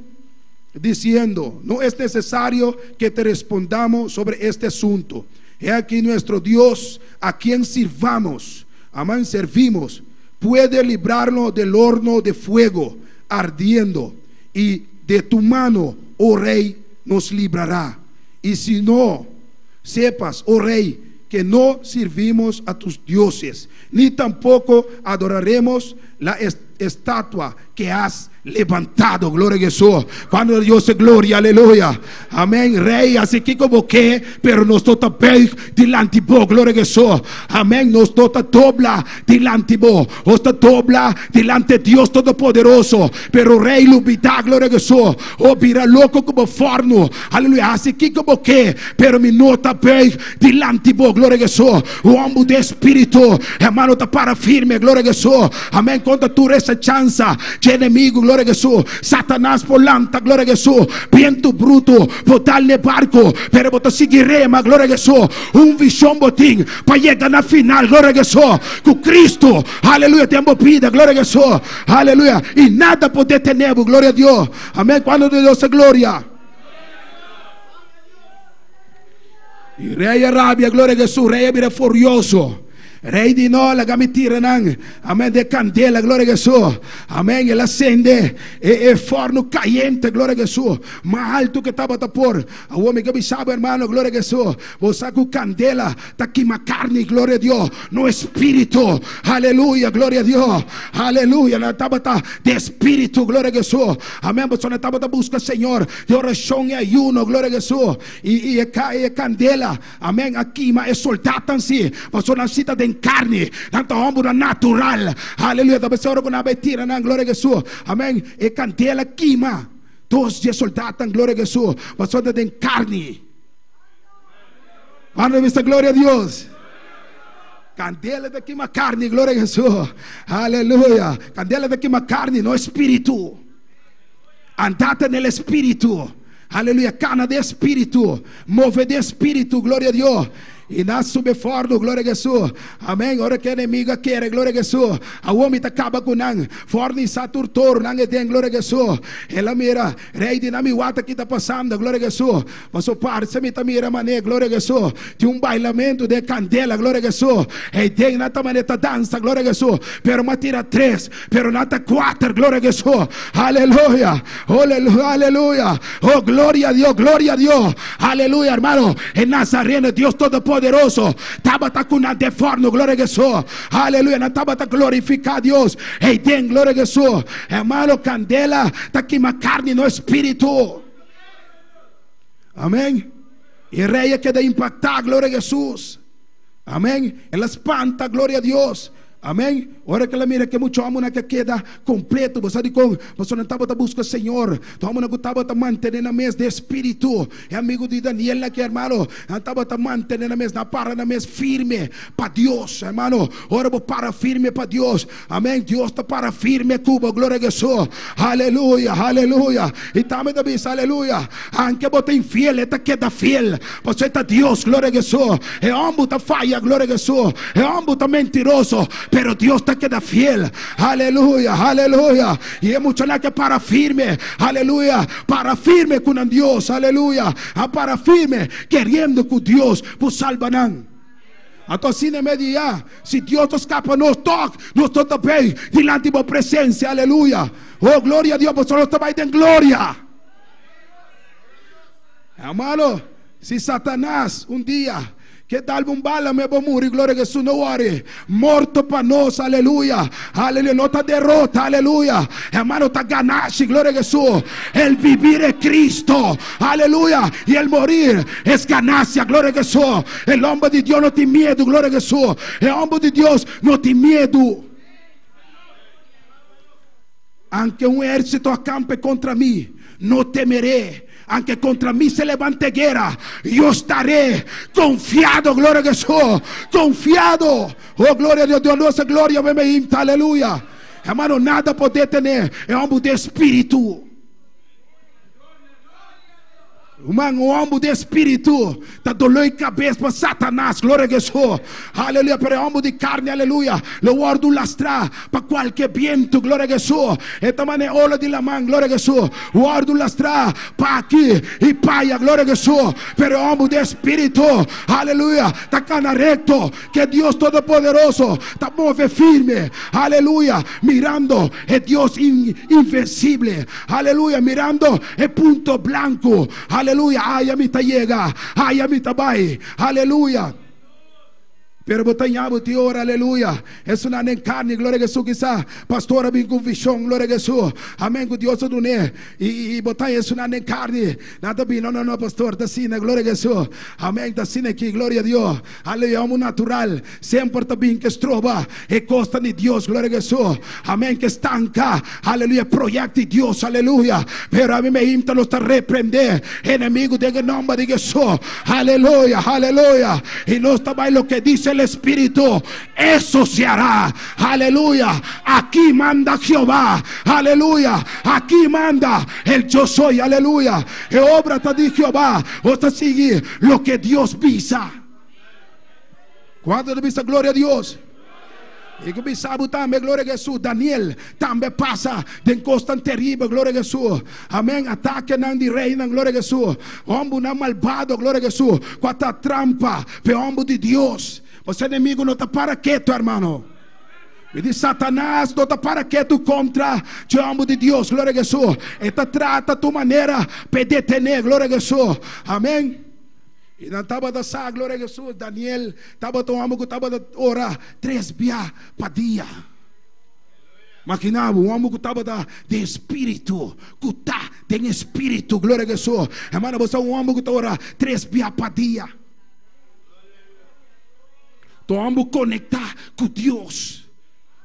diciendo, No es necesario que te respondamos sobre este asunto. He aquí nuestro Dios, a quien sirvamos, amén, servimos, puede librarnos del horno de fuego ardiendo, y de tu mano, oh rey, nos librará. Y si no, sepas, oh rey, que no servimos a tus dioses, ni tampoco adoraremos la estatua que has levantado. Gloria a Jesús. Cuando Dios se gloria, aleluya. Amén. Rey, así que como que, pero nos tota buig dilanti bo. Gloria a Jesús. Amén. Nos tota dobla dilanti bo. Nos ta dobla dilante Dios Todopoderoso. Pero rey lubida, gloria a Jesús. O bira loko ku bo fòrnu. Aleluya. Hasi kiko bo ke, pero mi no ta buig dilanti bo. Gloria a Hesus. Un hòmber den spiritu, hermano, ta para firme. Gloria a Hesus. Amèn. Kontra tur esa chansa dje enemigu. Gloria a Hesus. Satanas por lanta. Gloria a Hesus. Bientu brutu por dal n'e barku, pero bo ta sigui rema. Gloria a Hesus. Un vishon bo tin pa yega na final. Gloria a Hesus. Ku Kristu. Aleluya. Den bo bida. Gloria a Hesus. Aleluya. I nada por detené bo. Gloria a Dios. Amén. Cuando de Dios e gloria. I rey a rabia, gloria a Jesús. Rey a bira furioso. Rey di no, laga mi tira nan. Amén. De candela, gloria a Jesús. Amén. El a sende e, e forno cayente, gloria a Jesús. Mas alto que tabata por. Awor mi ke bisa bo, hermano, gloria a Jesús. Bo sa ku candela ta kima carni, gloria a Dios. No espíritu. Aleluya, gloria a Dios. Aleluya. Nan tabata de espíritu, gloria a Jesús. Amén. Pasobra nan tabata busca Señor de oración y ayuno, gloria a Jesús. Y, y e, e candela, amén, a kima e soldatan sí. Pasobra nan sí ta den carni. Nan ta hombernan natural. Aleluya. Ta besé ora ku nan a bai tira nan, gloria a Jesús. Amén. E candela kima dos dje soldatan, gloria a Jesús. Pasobra ta den carni. Cuando bisa gloria a Dios. Candela ta quema carne, gloria a Jesús. Aleluya. Candela ta quema carne, no espíritu. Andate en el espíritu. Aleluya, kana den spiritu, move den spiritu, gloria a Dios. I nan a subi fòrnu, gloria a Hesus. Amèn, ora ku e enemigu a kere, gloria a Hesus, awor mi ta kaba ku nan. Fòrnu i sa tur toru nan e den, gloria a Hesus. El a mira, rei di nan, mi wak ta ki ta pasando, gloria a Hesus. Pasobra parse mi ta mira manera, gloria a Hesus, tin un bailamentu den kandela, gloria a Hesus. Ei den nan ta manera ta dansa, gloria a Hesus. Pero mi a tira tres, pero nan ta kuater, gloria a Hesus. Aleluya, aleluya, oh gloria a Dios, gloria a Dios. Aleluya, hermano. E Nazareno, Dios Todopoderoso, tabata ku nan den fòrnu, gloria a Hesus. Aleluya, nan tabata glorifiká Dios ei den, gloria a Hesus. Hermano, kandela ta kima karni, no espíritu. Amén. E rei a keda impaktá, gloria a Hesus. Amén. El a spanta, gloria a Dios. Amén. Ora ku el a mira ku e mucha hòmbernan ke keda kompleto, bo sa dikon? Pasobra nan tabata buska Señor. Ta hòmbernan ku tabata mantené nan mes den spiritu. E amigu di Daniel aki, hermano, nan tabata mantené nan mes, nan a para nan mes firme pa Dios. Hermano, ora bo para firme pa Dios, amén, Dios ta para firme ku bo. Gloria a Jesús. Aleluya, aleluya. I tambe ta bisa, aleluya, anke bo ta infiel, e ta keda fiel. Pasobra e ta Dios, gloria a Jesús. E hòmber ta faya, gloria a Jesús. E hòmber ta mentiroso, pero Dios ta keda fiel. Aleluya, aleluya. I e muchanan ke para firme, aleluya, para firme ku nan Dios, aleluya. A para firme keriendo ku Dios por salba nan. Anto asina e media, si Dios ta skapa nos tòg, nos no ta bay dilanti bo presensia, aleluya. Oh, gloria a Dios, pasobra nos ta bay den gloria. Hermano, si Satanas un dia ke dalbo un bala me bo muri, gloria a Jesús, no worry. Morto pa nos, aleluya. Aleluya, no ta derota, aleluya. Hermano, ta ganashi, gloria a Jesús. El vivir es Cristo, aleluya. Y el morir es ganancia, gloria a Jesús. El hombre de Dios no tin miedo, gloria a Jesús. El hombre de Dios no tin miedo. Aunque un ejército acampe contra mí, no temeré. Aunque contra mí se levante guerra, yo estaré confiado, gloria a Jesús. Confiado. Oh, gloria a Dios, Dios nuestra gloria, aleluya. Hermano, nada por detener el hombre de espíritu. Ruman, un hòmber di espíritu ta doló e kabes pa Satanas, gloria a Hesus, aleluya, pero e hòmber di karni, aleluya, lo wòrdu lastrá pa kualke bientu, gloria a Hesus, e ta manera e ola di laman, gloria a Hesus, wòrdu lastrá pa aki i pa aya, gloria a Hesus, pero e hòmber di espíritu, aleluya, ta kana rekto, ke Dios Todopoderoso ta move firme, aleluya, mirando e Dios invensible, aleluya, mirando e punto blanco, aleluya, aya mi ta yega, aya mi ta bai, aleluya. Pero bo ta ña bo tin ora, aleluya. Esunnan den carni, gloria a Jesús, kisa pastor a bin cu un vision, gloria a Jesús, amen, cu Dios a dun'é. I bo ta esunnan den carni, nan ta bin, no, no, no, pastor, ta asina, gloria a Jesús, amen, ta asina aki, gloria a Dios, aleluya, homo natural semper ta bin ke stroba e cosnan di Dios, gloria a Jesús, amen, ke stanca, aleluya, e proyecto di Dios, aleluya, pero ami me hinta nos ta reprende enemigo den e nomber di Jesús, aleluya, aleluya, y nos ta bay loke dice el Espíritu, eso se hará, aleluya, aki manda Jehová, aleluya, aki manda el yo soy, aleluya, e obra ta di Jehová, bo ta sigui loke Dios bisa. Cuanto ta bisa gloria a Dios? Y cu bisa bo tambe, gloria a Jesús, Daniel tambe pasa den cos tan terrible, gloria a Jesús, amén, atakenan di reynan, gloria a Jesús, hombernan malbado, gloria a Jesús, cu a ta trampa p'e homber di Dios. Pasobra enemigo no ta para ketu, hermano. Mi di Satanas no ta para ketu kontra dje hòmber di Dios, gloria a Hesus. E ta trata tur manera pa e detené, gloria a Hesus. Amèn. I nan tabata sa, gloria a Hesus, Daniel tabata un hòmber ku tabata ora tres bia pa dia. Makina bo, un hòmber ku tabata den spiritu, ku ta den e spiritu, gloria a Hesus. Hermano, bo sa un hòmber ku ta ora tres bia pa dia. Ta un hòmber konektá ku Dios.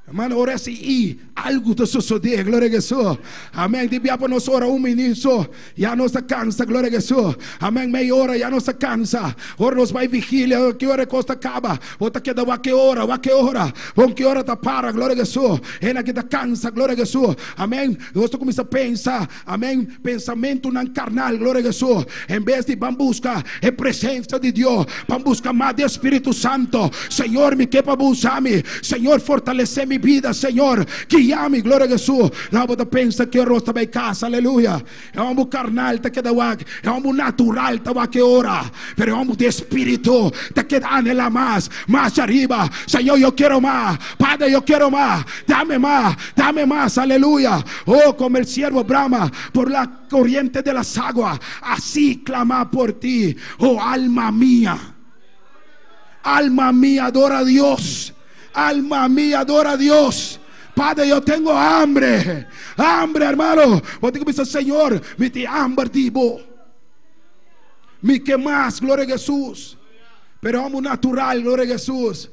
Hermano, ora si i algu ta sosodé, gloria a Jesús. Amén. Di bia pa nos ora un minuut so, ya nos ta cansa, gloria a Jesús. Amén. Mei ora ya nos ta cansa. Ora nos bai vigilia, ki ora e cos ta caba? Bo ta keda wak e ora, wak e ora. Bon ki ora ta para, gloria a Jesús. Hende aki ta cansa, gloria a Jesús. Amén. Nos ta cuminsa pensa, amén, pensamentonan carnal, gloria a Jesús. En bes di ban busca e presencia di Dios, ban busca mas di e Spiritu Santo. Señor, mi ke pa bo usa mi. Señor, fortalece mi bida, Señor. Guia mi, gloria a Jesús. No, bo ta pensa ki ora nos ta bay casa, aleluya. E homber carnal ta keda wak, e homber natural ta wak e ora, pero e homber di espiritu ta keda anhela mas, mas ariba. Señor, yo quiero mas. Padre, yo quiero mas. Dame mas, dame mas, aleluya. Oh, como el ciervo brama por la corriente de las aguas, así clama por ti, oh alma mía. Alma mía, adora a Dios. Alma mía, adora a Dios. Padre, yo tengo hambre. Hambre, hermano. Bo tin ku bisa, Señor, mi tin hamber di bo. Mi ke mas, gloria a Jesús. Pero homo natural, gloria a Jesús.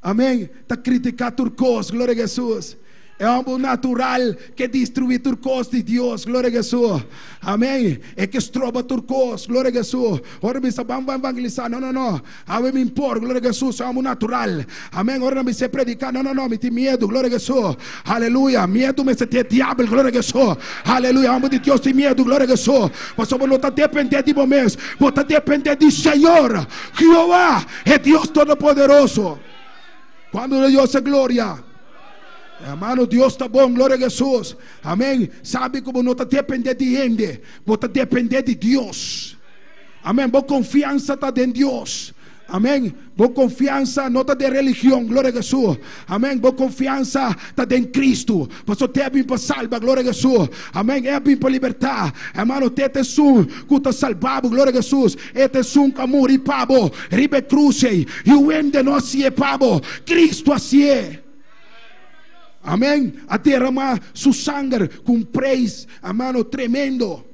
Amén. Ta critica tur cos, gloria a Jesús. E homber natural ke destruí tur kos di Dios, gloria a Jesús. Amén. E ke stroba tur kos, gloria a Jesús. Ora bisa ban ban evangelisá, no, no, no. Awe mi por, gloria a Jesús, e homber natural. Amén. Ora nan bisa prediká, no, no, no, mi tin miedu, gloria a Jesús. Aleluya. Miedu mester tin e diabel, gloria a Jesús. Aleluya. Homber di Dios tin miedu, gloria a Jesús. Pasobra bo no ta dependé di bo mes, bo ta dependé di Señor, Jehová, e Dios Todopoderoso. Cuando Dios e gloria. Hermano, Dios ta bon, gloria a Jesús. Amén. Sabe ku bo no ta depende di hende, bo ta depende di Dios. Amén. Bo konfiansa ta den Dios. Amén. Bo konfiansa no ta den religion, gloria a Jesús. Amén. Bo konfiansa ta den Cristo. Pasobra te a bin pa salba, gloria a Jesús. Amén. E a bin pa libertá. Hermano, te ta esun ku ta salba bo, gloria a Jesús. E ta esun ku a muri pa bo riba e krus ei. I un hende no a hasié pa bo, Cristo a hasié. Amén. A derramá su sanger ku un preis, hermano, tremendo.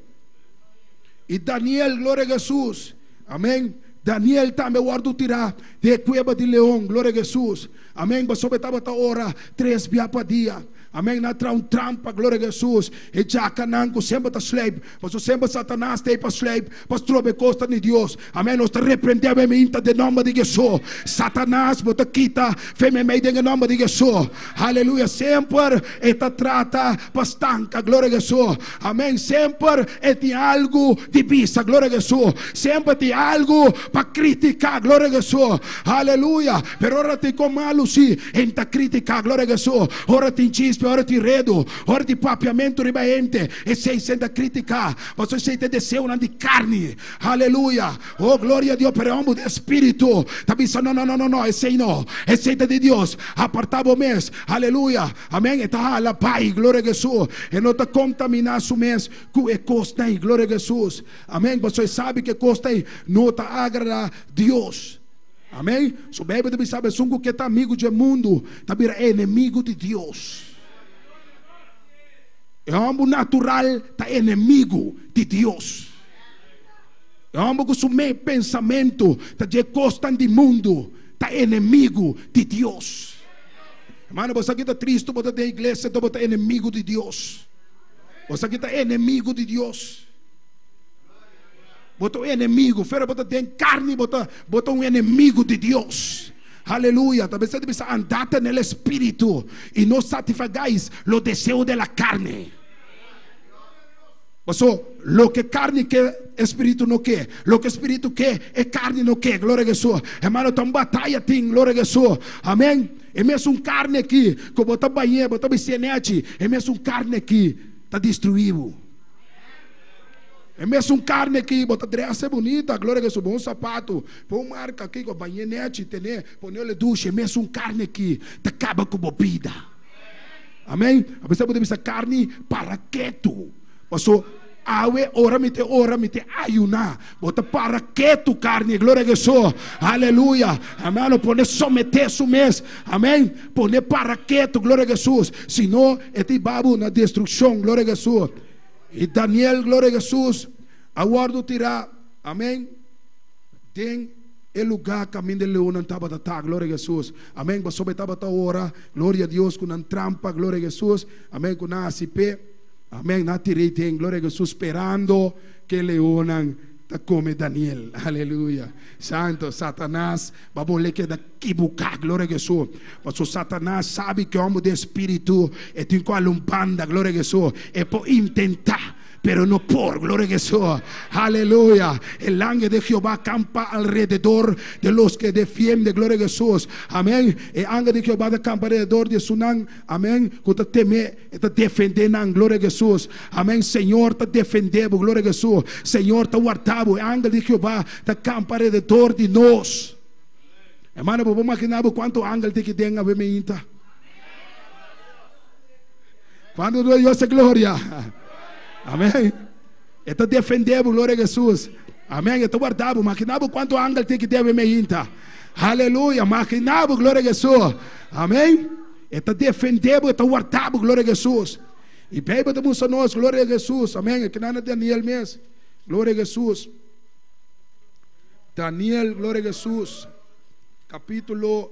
I Daniel, gloria a Jesús. Amén. Daniel tambe a wòrdu tirá den e kueba di leon, gloria a Jesús. Amén. Pasobra e tabata ora tres bia pa dia. Amén. Nan a traha un trampa, gloria a Jesús. E djakanan ku semper ta sleip, pasobra semper Satanas ta ei pa sleip, pa stroba e kosnan di Dios. Amén. Nos ta reprendé awe minta den nòmber di Jesús. Satanas, bo ta kita fe meimei den e nòmber di Jesús. Aleluya. Semper e ta trata pa stanka, gloria a Jesús. Amén. Semper e tin algu di bisa, gloria a Jesús. Semper tin algu pa kritiká, gloria a Jesús. Aleluya. Pero ora tin kon malu si, e ta kritiká, gloria a Jesús. Ora tin chisme, ora tin redu, ora tin papiamentu riba hende, esei se ta kritiká. Pasobra esei ta e deseonan di karni. Aleluya! Oh, gloria a Dios! Pero e homber di espiritu ta bisa, No, no, no, no, no, esei no. Esei ta di Dios. Aparta bo mes. Aleluya! Amen. E ta hala bai. Gloria a Jesus. E no ta contamina su mes cu e cosnan ei. Gloria a Jesus. Amen. Pasobra e sabi cu e cosnan ei no ta agrada Dios. Amen. Su Bijbel ta bisa, Esun cu ke ta amigu dje mundu ta bira enemigu di Dios. E homber natural ta enemigu di Dios. E hòmber ku su mei pensamentu ta dje kosnan di mundu ta enemigu di Dios. Hermano, bo sa ki ta tristu bo ta den iglesia enton bo ta enemigu di Dios. Bo sa ki ta enemigu di Dios. Bo ta un enemigu, fuera bo ta den karni bo ta bo ta un enemigu di Dios. Aleluya. Ta mester di bisa andate en el espíritu y no satisfagáis los deseos de la carne. Paso, loke karni ke, e spiritu no ke. Loke spiritu ke, e karni no ke. Gloria a Hesus. Hermano, ta un bataya tin. Gloria a Hesus. Amen. E mesun karni aki ku bo ta bañ'é, bo ta bistié nechi, e mesun karni aki ta destruí bo. E mesun karni aki bo ta dresa bunita, gloria a Hesus, bon sapatu, bon marka aki, ku bañ'é nechi, ten'é, pon'é ole dushi, e mesun karni aki ta kaba ku bo bida. Amén. A pesar bo ta bisa carni para ketu. Paso awe ora mi te ora mi te ayuna. Bo ta para ketu carni. Gloria a Jesús. Aleluya. Hermano, pone somete su mes. Amén. Pone para ketu. Gloria a Jesús. Si no, e ta hiba bo na destruccion. Gloria a Jesús. Y Daniel, gloria a Jesús, a wordo tira. Amén. Den. E lugá kaminda e leonnan tabata ta, gloria a Hesus, amèn, pasobra e tabata ora, gloria a Dios, ku nan trampa, gloria a Hesus, amèn, ku nan hasi p'e, amèn, nan a tir'é den, gloria a Hesus, sperando ku e leonnan ta kome Daniel, aleluya, santo, Satanas ba bole keda kibuká, gloria a Hesus, pasobra Satanas sabi ku e hòmber den spiritu e tin ku hala un banda, gloria a Hesus, e por intentá. Pero no por, gloria a Jesús. Aleluya. El ángel de Jehová campa alrededor de los que defiende, gloria a Jesús. Amén. E ángel de Jehová ta campa alrededor di esunnan, amén, cu ta teme, e ta defende nan, gloria a Jesús. Amén. Señor ta defende bo, gloria a Jesús. Señor ta warda bo. E ángel de Jehová ta campa alrededor di nos. Hermano, bo por magina bo cuanto ángel tin ki den awe meinta? Cuando duna Dios e gloria. Amén. E ta defende bo, gloria a Jesús. Amén. E ta guarda bo. Magina bo cuanto angel tin ki debe meinta. Aleluya. Magina bo, gloria a Jesús. Amén. E ta defende bo, e ta guarda bo, gloria a Jesús. Y Bijbel ta mustra nos, gloria a Jesús. Amén. Aki nan na Daniel mes. Gloria a Jesús. Daniel, gloria a Jesús. Capítulo.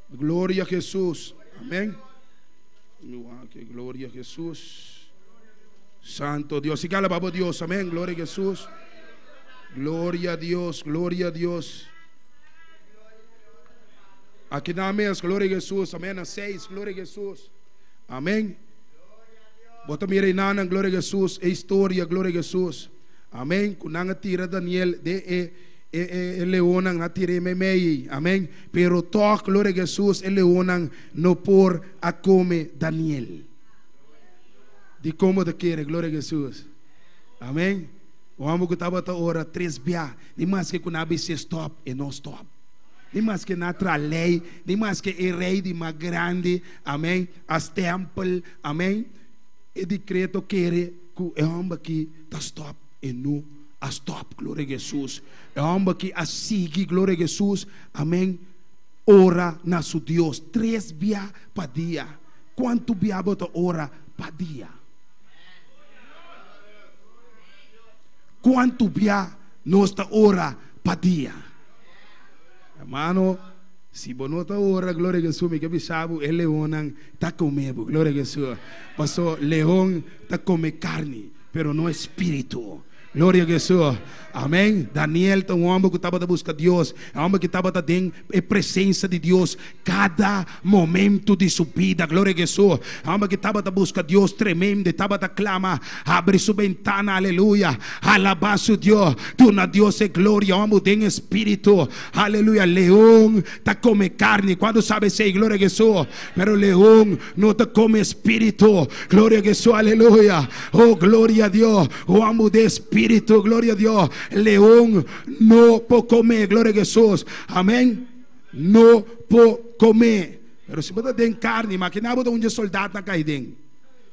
Gloria a Jesús. Amén. Gloria a Jesús. Santo Dios. Sigue alabamos a Dios. Amén. Gloria a Jesús. Gloria a Dios. Gloria a Dios. Aquí nada más. Gloria a Jesús. Amén. A seis. Gloria a Jesús. Amén. Bota mira inana. Gloria a Jesús. E historia. Gloria a Jesús. Amén. Kunanga tira Daniel de e E leonnan a tir'é meimei. Amén. Pero tòg, gloria a Hesus, e leonnan no por a kome Daniel. Dikon bo ta kere, gloria a Hesus? Amén. Un hòmber ku tabata ora tres bia, ni maske ku nan a bis'é stòp, e no stòp. Ni maske nan a traha lei, ni maske e rei di mas grandi, amén, a stèmpel, amén, e dikreto kere ku e hòmber aki ta stòp, e no a stop, gloria Jesus. E homber aki a sigui, gloria Jesus, amen, ora na su Dios tres bia pa dia. Cuanto bia bo ta ora pa dia? Cuanto bia nos ta ora pa dia? Hermano, si bo no ta ora, gloria Jesus, mi ke bisa bo, e leonnan ta come bo, gloria Jesus. Paso leon ta come carni, pero no espiritu. Gloria a Jesús. Amén. Daniel ta un homber ku tabata buska Dios. E homber ki tabata den e presensia di Dios kada momento di su bida. Gloria a Jesús. E homber ki tabata buska Dios tremendo. E tabata klama, habri su bentana, aleluya. Alabá su Dios. Duna Dios e gloria. Homber den espíritu. Aleluya. Leon ta kome karni. Kuantu sabe esei? Gloria a Jesús. Pero leon no ta kome espíritu. Gloria a Jesús. Aleluya. Oh, gloria a Dios. Oh, amo de espíritu. Gloria a Dios. Leon no por kome. Gloria a Jesús. Amén. No por kome. Pero si bo ta den carni, makina bo ta un dje soldatnan kai den.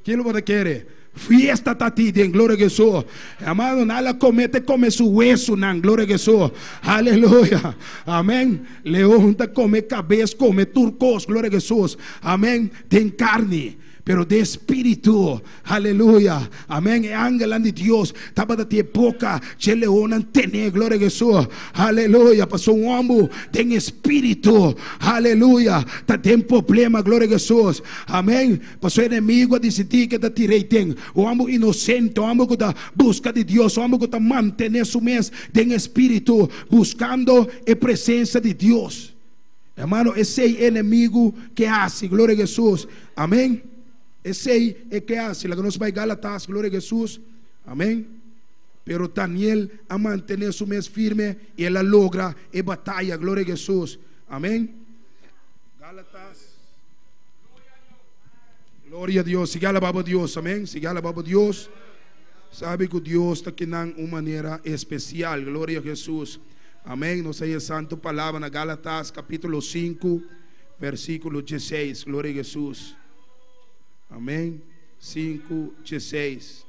Kin lo bo ta kere? Fiesta ta ti den. Gloria a Jesús. Hermano, nan la kome te kome su wesunan. Gloria a Jesús. Aleluya. Amén. Leon ta kome kabes, kome tur kos. Gloria a Jesús. Amén. Den carni. Pero den spiritu, aleluya, amen, e angelnan di Dios tabata tin e boka dje leonnan tené, gloria a Hesus, aleluya, pasobra un homber den espiritu, aleluya, ta den problema, gloria a Hesus, amen, pasobra e enemigo a disidí ke ta tir'é den, un homber inosente, un homber ku ta buska di Dios, un homber ku ta mantené su mes den espiritu, buskando e presensia di Dios. Hermano, esei e enemigu ke hasi, gloria a Hesus, amen. Esei e ke hasi. Laga nos bai Galatas, gloria a Hesus, amen. Pero Daniel a mantene su mes firme i el a logra e bataya, gloria a Hesus, amen. Galatas, gloria a Dios, sigui alaba bo Dios, amen, sigui alaba bo Dios. Sabi ku Dios ta kinan un manera espesial, gloria a Hesus. Amén. Nos a haya santo palabra na Gálatas capítulo 5, versículo 16. Gloria a Jesús. Amén. 5, 16.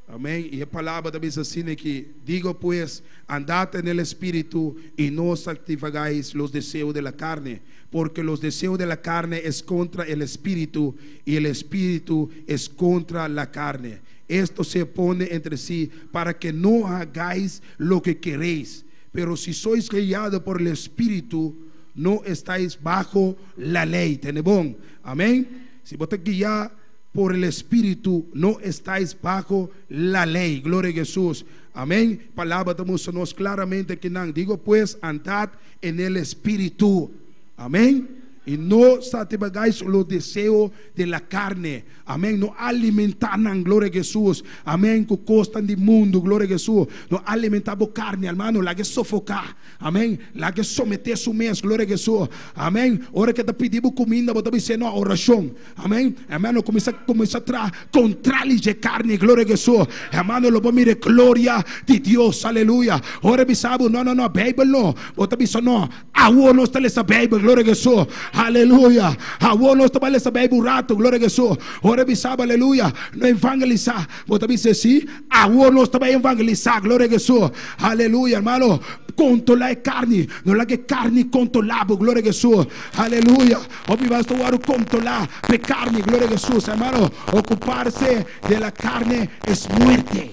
Amén. Y e palabra ta bisa asina aquí. Digo pues, andad en el Espíritu y no satisfagáis los deseos de la carne, porque los deseos de la carne es contra el Espíritu y el Espíritu es contra la carne. Esto se opone entre sí para que no hagáis lo que queréis. Pero si sois guiados por el Espíritu, no estáis bajo la ley. Tende bon. Amèn. Si bo ta guiá por el Espíritu, no estáis bajo la ley. Gloria a Jesús. Amèn. Palabra ta mustra nos klaramente kinan. Digo pues, andad en el Espíritu. Amèn. I no satisfagáis los deseos de la carne. Amèn. No alimentá nan, gloria a Jesús. Amèn. Ku kosnan di mundu, gloria a Jesús. No alimentá bo karni, hermano. Lag'é sofoká. Amèn. Lag'é someté su mes, gloria a Jesús. Amèn. Ora ku e ta pidi bo kuminda, bo ta bis'é no, orashon. Amèn. Hermano, kuminsá kuminsá traha kontra di e karni, gloria a Jesús. Hermano, lo bo mira e gloria di Dios, aleluya. Ora bisa bo, no, no, no, Beibel no. Bo ta bisa no. Awor nos ta lesa Beibel, gloria a Jesús. Aleluya. Awor nos ta bai lesa Beibel un ratu, gloria a Jesús. Ora bisa bo, aleluya, no evangelisá. Bo ta bisa sí, awor nos ta bai evangelisá, gloria a Jesús. Aleluya, hermano. Kontrolá e karni. No laga e karni kontrolá bo, gloria a Jesús. Aleluya. Hopi bes ta wòrdu kontrolá pa e karni, gloria a Jesús. Hermano, ocuparse de la carne es muerte.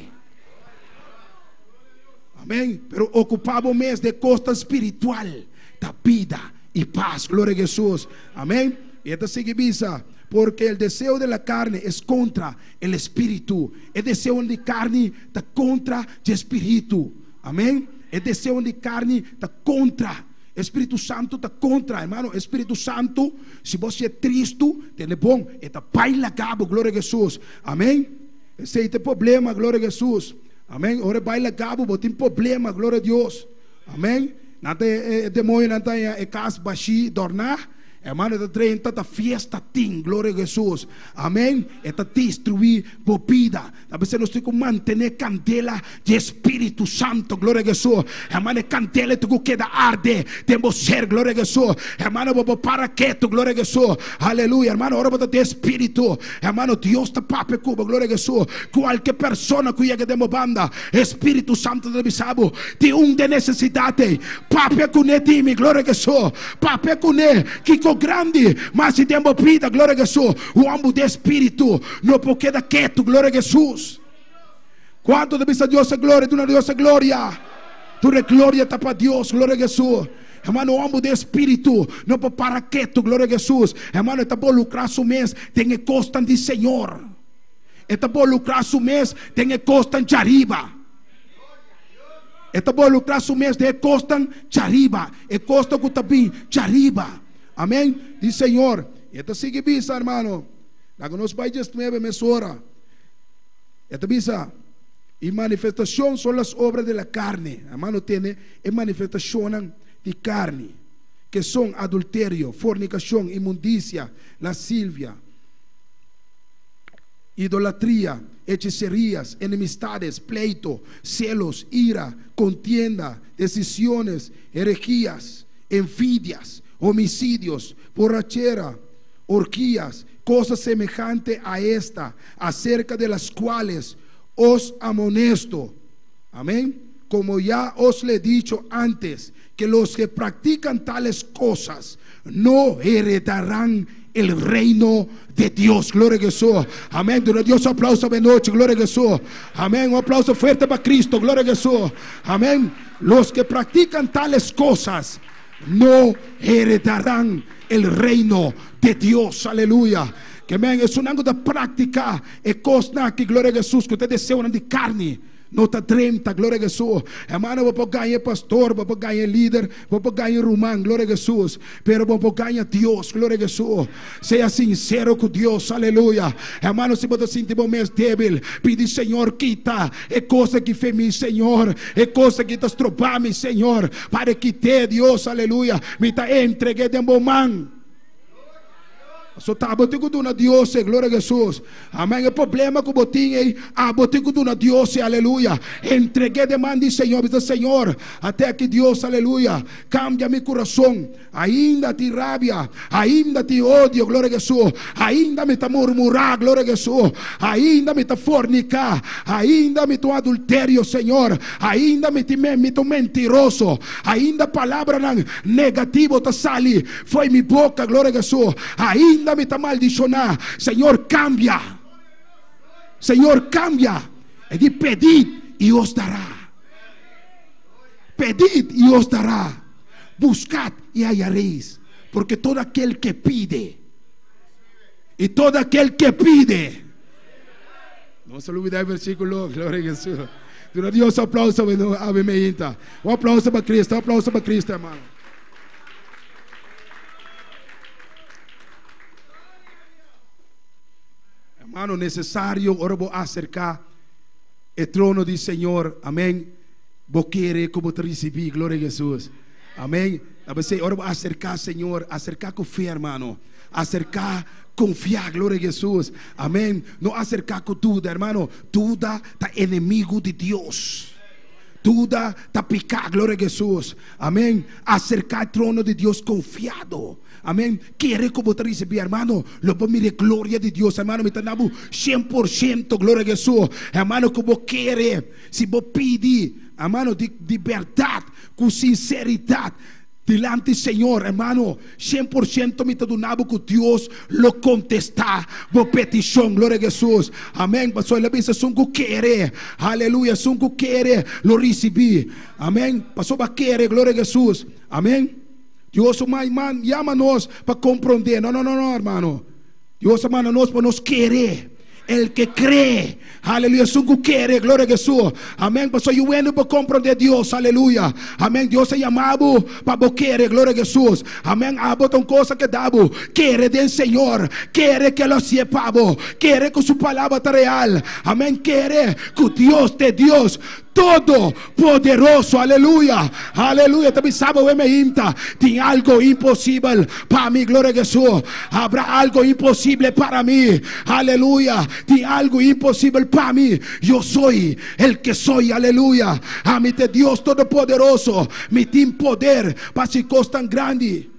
Amén. Pero okupá bo mes den kosnan spiritual ta bida i pas. Gloria a Jesús. Amén. I e ta sigui bisa, Porque el deseo de la carne es contra el espíritu. E deseonan di karni ta kontra dje spiritu. Amén. E deseonan di karni ta kontra. E Spiritu Santu ta kontra. Hermano, e Spiritu Santu, si bo si'e tristu, tende bon, e ta bai laga bo. Gloria a Jesús. Amén. Esei ta e problema. Gloria a Jesús. Amén. Ora e bai laga bo, bo tin problema, gloria a Dios. Amén. Nan ta e demonionan ta haña e kas bashí dòrná. Hermano, e ta drenta, ta fiesta tin, gloria a Jesús. Amén. E ta destruí bo bida. Ta p'esei nos tin ku mantené kandela di e Spiritu Santo, gloria a Jesús. Hermano, e kandela e tin ku keda arde den bo ser, gloria a Jesús. Hermano, bo por para ketu, gloria a Jesús. Aleluya, hermano, ora bo ta den e Spiritu, Hermano, Dios ta papia ku bo, gloria a Jesús. Kualke persona ku yega den bo banda, e Spiritu Santo ta bisa bo, Tin un den nesesidat ei, papia kuné di mi, gloria a Jesús. Papia kuné, kiko grandi mas di den bo bida, gloria a Jesús. Un hòmber den Spiritu no por keda ketu, gloria a Jesús. Kuantu ta bisa Dios e gloria? Duna Dios e gloria. Tur e gloria ta pa Dios, gloria a Jesús. Hermano, homber den espíritu no por para ketu, gloria a Jesús. Hermano, e ta bolukrá su mes den e kosnan di Señor. E ta bolukrá su mes den e kosnan djariba. E ta bolukrá su mes den e kosnan djariba, e kosnan ku ta bin djariba. Amén. Di Señor. I e ta sigui bisa, hermano, laga nos bai diesnuebe mesora. E ta bisa, I manifestashon son las obras de la carne. Hermano, tene e manifestashonnan di karni, ke son adulterio, fornikashon, inmundisia, lasivia, idolatria, hechiserias, enemistades, pleito, selos, ira, kontienda, desisiones, herehias, envidias, homisidios, borrachera, orgias, kosas semehante a esta, aserka de las kuales os amonesto. Amén. Como ya os le he dicho antes, que los que practican tales cosas no heredarán el reino de Dios. Gloria a Jesús. Amén. Duna Dios un aplauso de noche. Gloria a Jesús. Amén. Un aplauso fuerte para Cristo. Gloria a Jesús. Amén. Los que practican tales cosas no heredarán el reino de Dios. Aleluya. Ke men, esunnan ku ta praktiká e kosnan aki, gloria a Jesús, ku ta deseonan di karni, no ta drenta, gloria a Jesús. Hermano, bo por gaña e pastor, bo por gaña e lider, bo por gaña e ruman, gloria a Jesús, pero bo por gaña Dios, gloria a Jesús. Sea sincero ku Dios, aleluya. Hermano, si bo ta sinti bo mes débil, pidi Señor, kita e kos aki fe mi, Señor, e kos aki ta stroba mi, Señor, para kit'é, Dios, aleluya. Mi ta entreg'é den bo man. So ta bo tin ku duna Dios e gloria a Jesús. Amén. E problema ku bo tin ei, abo tin ku duna Dios e aleluya. Entreg'é den man di Señor. Bisa Señor, ate aki Dios, aleluya. Kambia mi kurason. Ainda tin rabia, ainda tin odio, gloria a Jesús. Ainda mi ta murmurá, gloria a Jesús. Ainda mi ta forniká, ainda mi ta un adulterio, Señor. Ainda mi tin mi ta un mentiroso. Ainda palabranan negativo ta sali Fo'i mi boka, gloria a Jesús, ainda mi ta maldishoná. Señor, kambia. Señor, cambia. E di pedid y os dará. Pedid y os dará. Buscad y hallaréis. Porque todo aquel que pide, y todo aquel que pide. No se olvide el versículo, gloria a Jesús. Duna Dios aplauso, ave meinta. Un aplauso para Cristo, un aplauso para Cristo, hermano. Hermano, necesario ora bo acerca e trono di Señor. Amén. Bo kere ku bo ta risibí. Gloria a Jesús. Amén. A veces ora bo acerca Señor, acerca ku fe, hermano. Acerca confiá. Gloria a Jesús. Amén. No acerca ku duda, hermano. Duda ta enemigo di Dios. Duda ta piká. Gloria a Jesús. Amén. Acerca e trono di Dios confiado. Amén. Kere ku bo ta risibí, hermano. Lo bo mira e gloria di Dios, hermano. Mi ta na bo 100%, gloria a Jesús. Hermano, ku bo kere, si bo pidi, hermano, di, di bèrdat, ku sinseridat, dilanti Señor, hermano, 100% mi ta duna bo ku Dios lo kontestá bo petishon, gloria a Jesús. Amén. Pasobra el a bisa, esun ku kere, aleluya, esun ku kere lo risibí. Amén. Pasobra kere, gloria a Jesús. Amén. Dios su man yama nos pa komprondé. No, no, no, no, hermano. Dios a manda nos pa nos kere. El que cree, aleluya, esun ku kere, gloria a Jesús. Amén. Pasobra yu wende por komprondé Dios, aleluya. Amén. Dios a yama bo pa bo kere, gloria a Jesús. Amén. Abo ta un cosa ke da bo. Kere den Señor. Kere ke lo hasié pa bo. Kere ku su palabra ta real. Amén. Kere ku Dios ta e Dios Todo poderoso, aleluya, aleluya. Ta bisa bo me inta, tin algo imposibel pa mi, gloria a Jesús. Habrá algo imposible para mí, aleluya. Tin algo imposibel pa mi. Yo soy el que soy, aleluya. Ami ta Dios Todopoderoso. Mi tin poder pa haci cos tan grandi.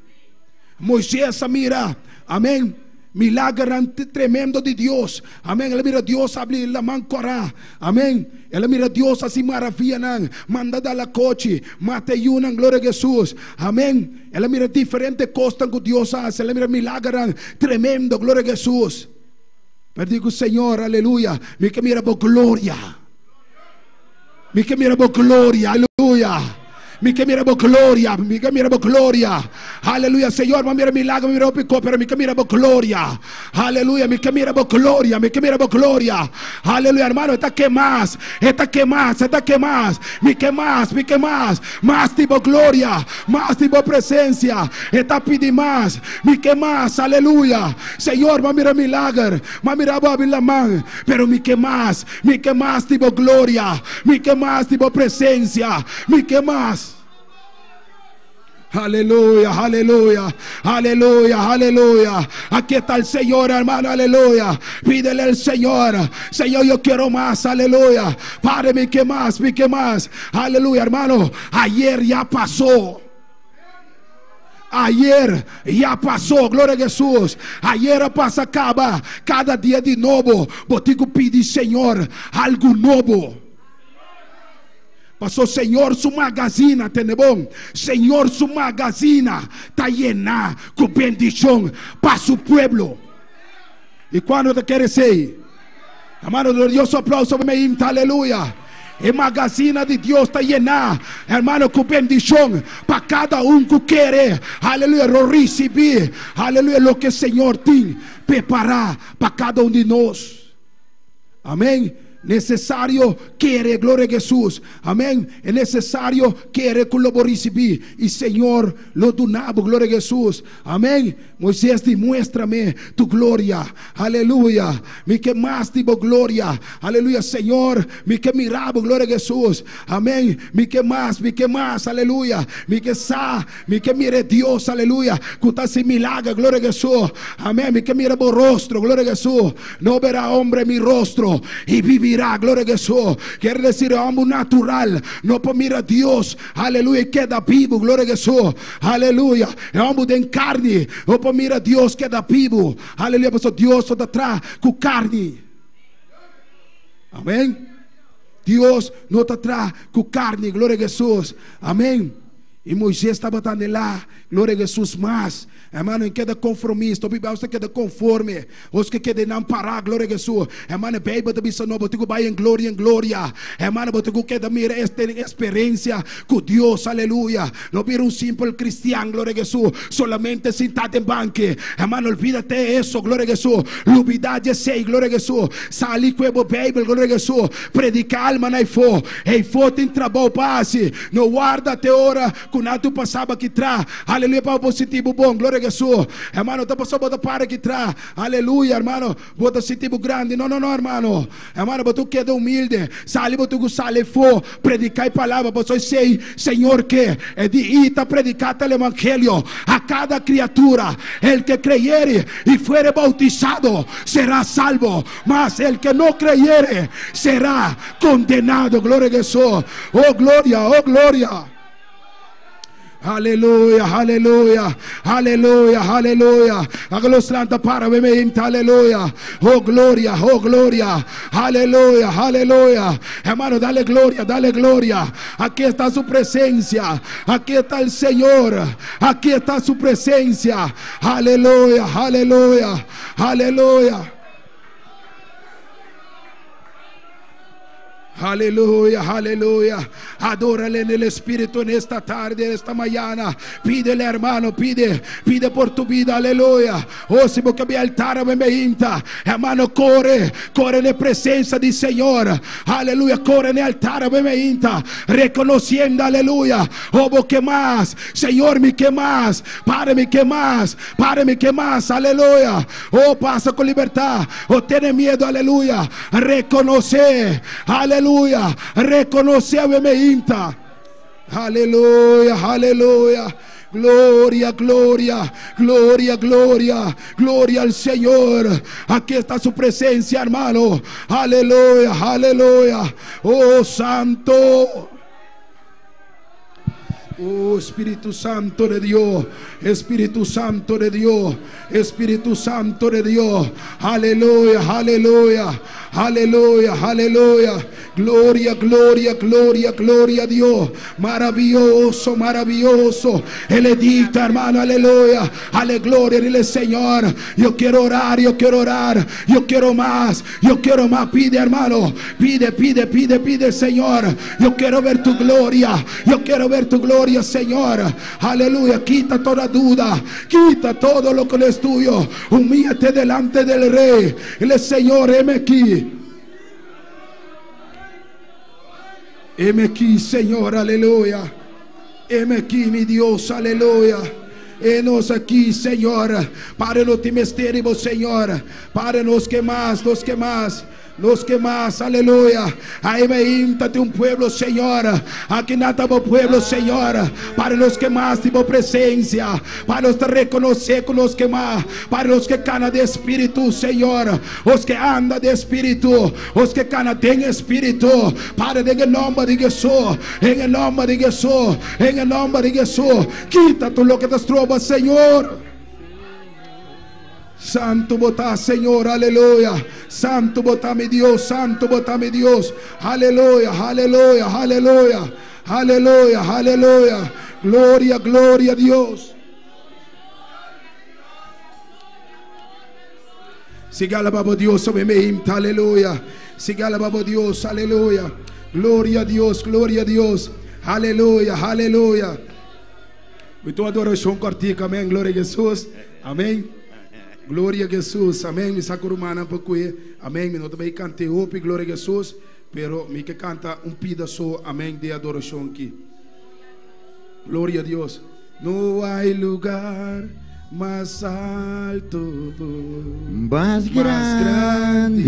Moisés a mira, amén, milagernan tremendo di Dios. Amén. El a mira Dios abri laman kòrá. Amén. El a mira Dios hasi maravianan, manda dal akochi, mata e yunan, gloria a Jesús. Amén. El a mira diferente kosnan ku Dios a hasi. El a mira milagernan tremendo, gloria a Jesús. Pero diku, Señor, aleluya, mi ke mira bo gloria. Mi ke mira bo gloria, aleluya. Mi ke mira bo gloria, mi ke mira bo gloria. Aleluya, Señor, mi a mira milagro, mi mira hopi cos, pero mi ke mira bo gloria. Aleluya, mi ke mira bo gloria, mi ke mira bo gloria. Aleluya, hermano, e ta ke mas, e ta ke mas, e ta ke mas. Mi ke mas, mi ke mas, mas di bo gloria, mas di bo presencia. E ta pidi mas, mi ke mas, aleluya. Señor, mi a mira milager, mi a mira bo abri laman, pero mi ke mas. Mi ke mas di bo gloria, mi ke mas di bo presencia, mi ke mas. Aleluya, aleluya, aleluya, aleluya. Aquí está el Señor, hermano, aleluya. Pídele al Señor, Señor, yo quiero más, aleluya. Padre, mi ke mas, mi ke mas. Aleluya, hermano. Ayer ya pasó. Ayer ya pasó, gloria a Jesús. Ayer a pasa caba. Cada dia di nobo, bo tin cu pidi Señor algo nobo. Paso Señor su magazina, tende bon, Señor su magazina ta yená cu bendicion pa su pueblo. Y cuando ta kere esey? Hermano, duna Dios un aplauso me inta, aleluya. E magazina di Dios ta yená, hermano, ku bendishon pa kada un ku kere, aleluya, lo risibí, aleluya, loke Señor tin prepará pa kada un di nos. Amén. Necesario kere, gloria a Jesús. Amén. E necesario kere ku lo bo risibí i Señor lo duna bo, gloria a Jesús. Amén. Moisés di, Muéstrame tu gloria. Aleluya. Mi ke mas di bo gloria. Aleluya, Señor, mi ke mira bo, gloria a Jesús. Amén. Mi ke mas, mi ke mas. Aleluya. Mi ke sa, mi ke mira e Dios, aleluya, ku ta hasi milager, gloria a Jesús. Amén. Mi ke mira bo rostro, gloria a Jesús. No verá hombre mi rostro y vivirá, gloria a Jesús. Kier decir, e homber natural no por mira Dios, aleluya, y keda bibu, gloria a Jesús. Aleluya. E homber den carni no por mira Dios keda bibu. Aleluya. Pasobra Dios no ta traha cu carni. Amen. Dios no ta traha cu carni. Gloria a Jesús. Amen. I Moises tabata anhelá, gloria a Hesus, mas. Hermano, en keda konformista, hopi bia nos ta keda konforme, nos ke keda einan pará, gloria a Hesus. Hermano, e Beibel ta bisa nos, bo tin ku bai en gloria en gloria. Hermano, bo tin ku keda mira es tene eksperensia ku Dios, aleluya. No bira un simpel kristian, gloria a Hesus, solamente sintá den banki. Hermano, olvídate eso, gloria a Hesus. Lubidá di esei, gloria a Hesus. Sali ku e bo Beibel, gloria a Hesus. Prediká almanan eifó. Eifó tin trabou pa hasi. No warda te ora ku nan tur pasaba ki tra. Aleluya pa bo sinti bo bon. Gloria a Hesus. Hermano, ta pasobra bo ta para ki tra. Aleluya, hermano. Bo ta sinti bo grandi. No, no, no, hermano. Hermano, bo tur keda humilde. Sali bo tur ku sali efo. Prediká e palabra. Pasobra esei Señor ke. E di i ta prediká tal evangelio a kada kriatura. El ke kreyere i fuere boutisado será salvo, mas el ke no kreyere será Condenado, gloria a Jesús. Oh gloria, oh gloria. Aleluya, aleluya, aleluya, aleluya. Haga los lanta para bemente, aleluya. Oh gloria, oh gloria. Aleluya, aleluya. Hermano, dale gloria, dale gloria. Aquí está su presencia. Aquí está el Señor. Aquí está su presencia. Aleluya, aleluya, aleluya. Aleluya, aleluya. Adórale en el Espíritu en esta tarde, en esta mañana. Pídele, hermano, pide, pide por tu vida, aleluya. Oh, si bo altar me Hermano, corre, corre en la presencia del Señor. Aleluya, corre en el altar me Reconociendo, aleluya. Oh, que más, Señor, mi que más. Párame que más, párame que más, aleluya. Oh, pasa con libertad. Oh, tiene miedo, aleluya. Reconoce, aleluya. Reconoce a inta. Aleluya, aleluya. Gloria, gloria, gloria, gloria, gloria al Señor. Aquí está su presencia, hermano. Aleluya, aleluya. Oh, Santo. Oh Espíritu Santo de Dios, Espíritu Santo de Dios, Espíritu Santo de Dios. Aleluya, aleluya, aleluya, aleluya. Gloria, gloria, gloria, gloria a Dios. Maravilloso, maravilloso. Él edicta, hermano, aleluya. Ale gloria, dile Señor. Yo quiero orar, yo quiero orar. Yo quiero más, yo quiero más. Pide, hermano. Pide, pide, pide, pide, Señor. Yo quiero ver tu gloria. Yo quiero ver tu gloria, Señor. Aleluya. Quita toda duda. Quita todo lo que no es tuyo. Humíllate delante del Rey. El Señor, heme aquí. Heme aquí, Señor, aleluya. Heme aquí, mi Dios, aleluya. Henos aquí, Señor. Para no te misterio, Señor. Para nos que más, los que más. Los que más, aleluya. Ahí me íntate un pueblo, Señor. Aquí nada pueblo, Señor. Para los que más tipo presencia. Para los que reconocer con los que más. Para los que cana de espíritu, Señor. Los que anda de espíritu. Los que cana de espíritu. Para en el nombre de Jesús. En el nombre de Jesús. En el nombre de Jesús. Quita todo lo que te estroba, Señor. Santo botá, Señor, aleluya. Santo botá, mi Dios, santo botá, mi Dios. Aleluya, aleluya, aleluya. Aleluya, aleluya. Gloria, gloria a Dios. Siga alabado Dios sobre mí, aleluya. Siga alabado Dios, aleluya. Gloria a Dios, gloria a Dios. Aleluya, aleluya. Mi tu adoración cortica, amén. Gloria a Jesús. Amén. Gloria a Jesús, amén. Mi saco rumana porque, amén. Mi no te cante hopi, gloria a Jesús, pero mi que canta un pedazo, amén, de adoración aquí. Gloria a Dios. No hay lugar más alto, más grande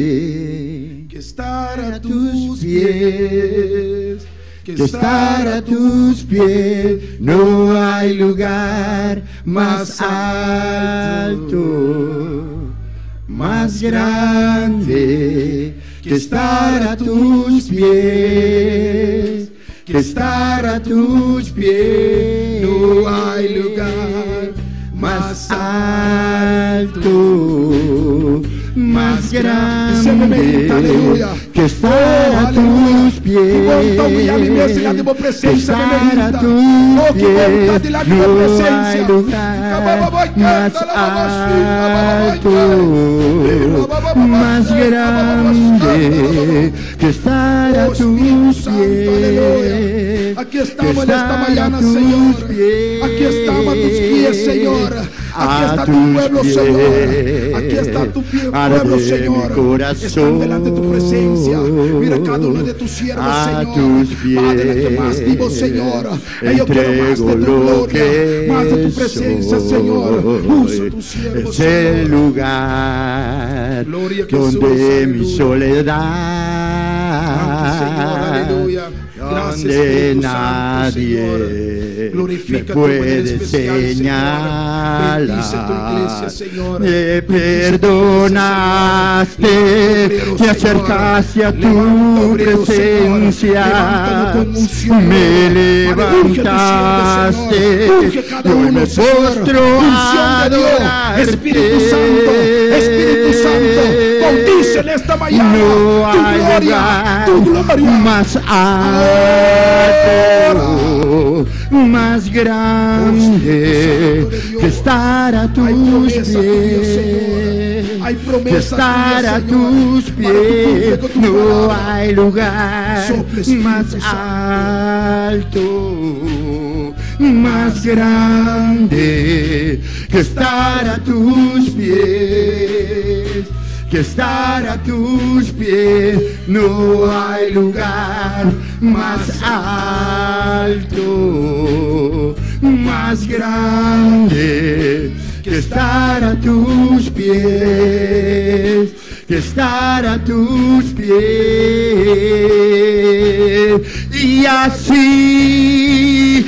que estar a tus pies. Que estar a tus pies, no hay lugar más alto, más grande que estar a tus pies, que estar a tus pies, no hay lugar más alto, más grande Aleluya. que estar a tus pies. Ki bon ta humiyá mi mes pies, dilanti di bo que presensia, mi estar a mehita. tus Oh, ki bon ta pies, dilanti di bo no hay presensia. lugar más alto, más grande que estar a Oh, Espíritu tus Santo, aleluya. pies, Aquí que estamos en esta estar a mañana, tus Señor. Aquí estamos a tus pies, Señor. pies, Aquí a está tu tus pueblo, Señor. Aquí está pies, tu pueblo, arde mi Señor. Están delante de tu presencia. Mira cada uno corazón, de tus siervos, a Señor. tus Padre, que más vivo, pies, Señor. Yo quiero más entrego de tu lo gloria, más de tu que presencia, Señor. Usa soy. tus siervos, Es el Señor. lugar Gloria a Jesús, donde mi aleluya. Santo Señor, soledad, aleluya. Gracias, donde Espíritu Santo, Señor. nadie me Glorifícate de manera puede especial, Señor. Bendice tu iglesia, señalar. Señor. Me Bendice tu iglesia, Señor. perdonaste, Levanta obreros, te Señor. acercaste a Levanta tu obreros, Señor. Levántanos presencia, con unción me nueva. Padre, unge a tus siervos, Señor. levantaste, Unge a cada y hoy uno, me Señor. postro a Unción de Dios. Espíritu Santo, Espíritu Santo, bautiza en adorarte. esta mañana No tu hay gloria, tu lugar gloria. más Ahora. alto, más Oh Espíritu grande Santo de que Dios, estar a hay tus promesa tuya, Señor. pies, Hay que promesa tuya, estar a Señor. tus Padre, tú cumple pies. con tu No palabra. hay lugar Sopla, más Espíritu Santo. alto, más grande que estar a tus pies, que estar a tus pies. No hay lugar más alto, más grande que estar a tus pies, que estar a tus pies. Y así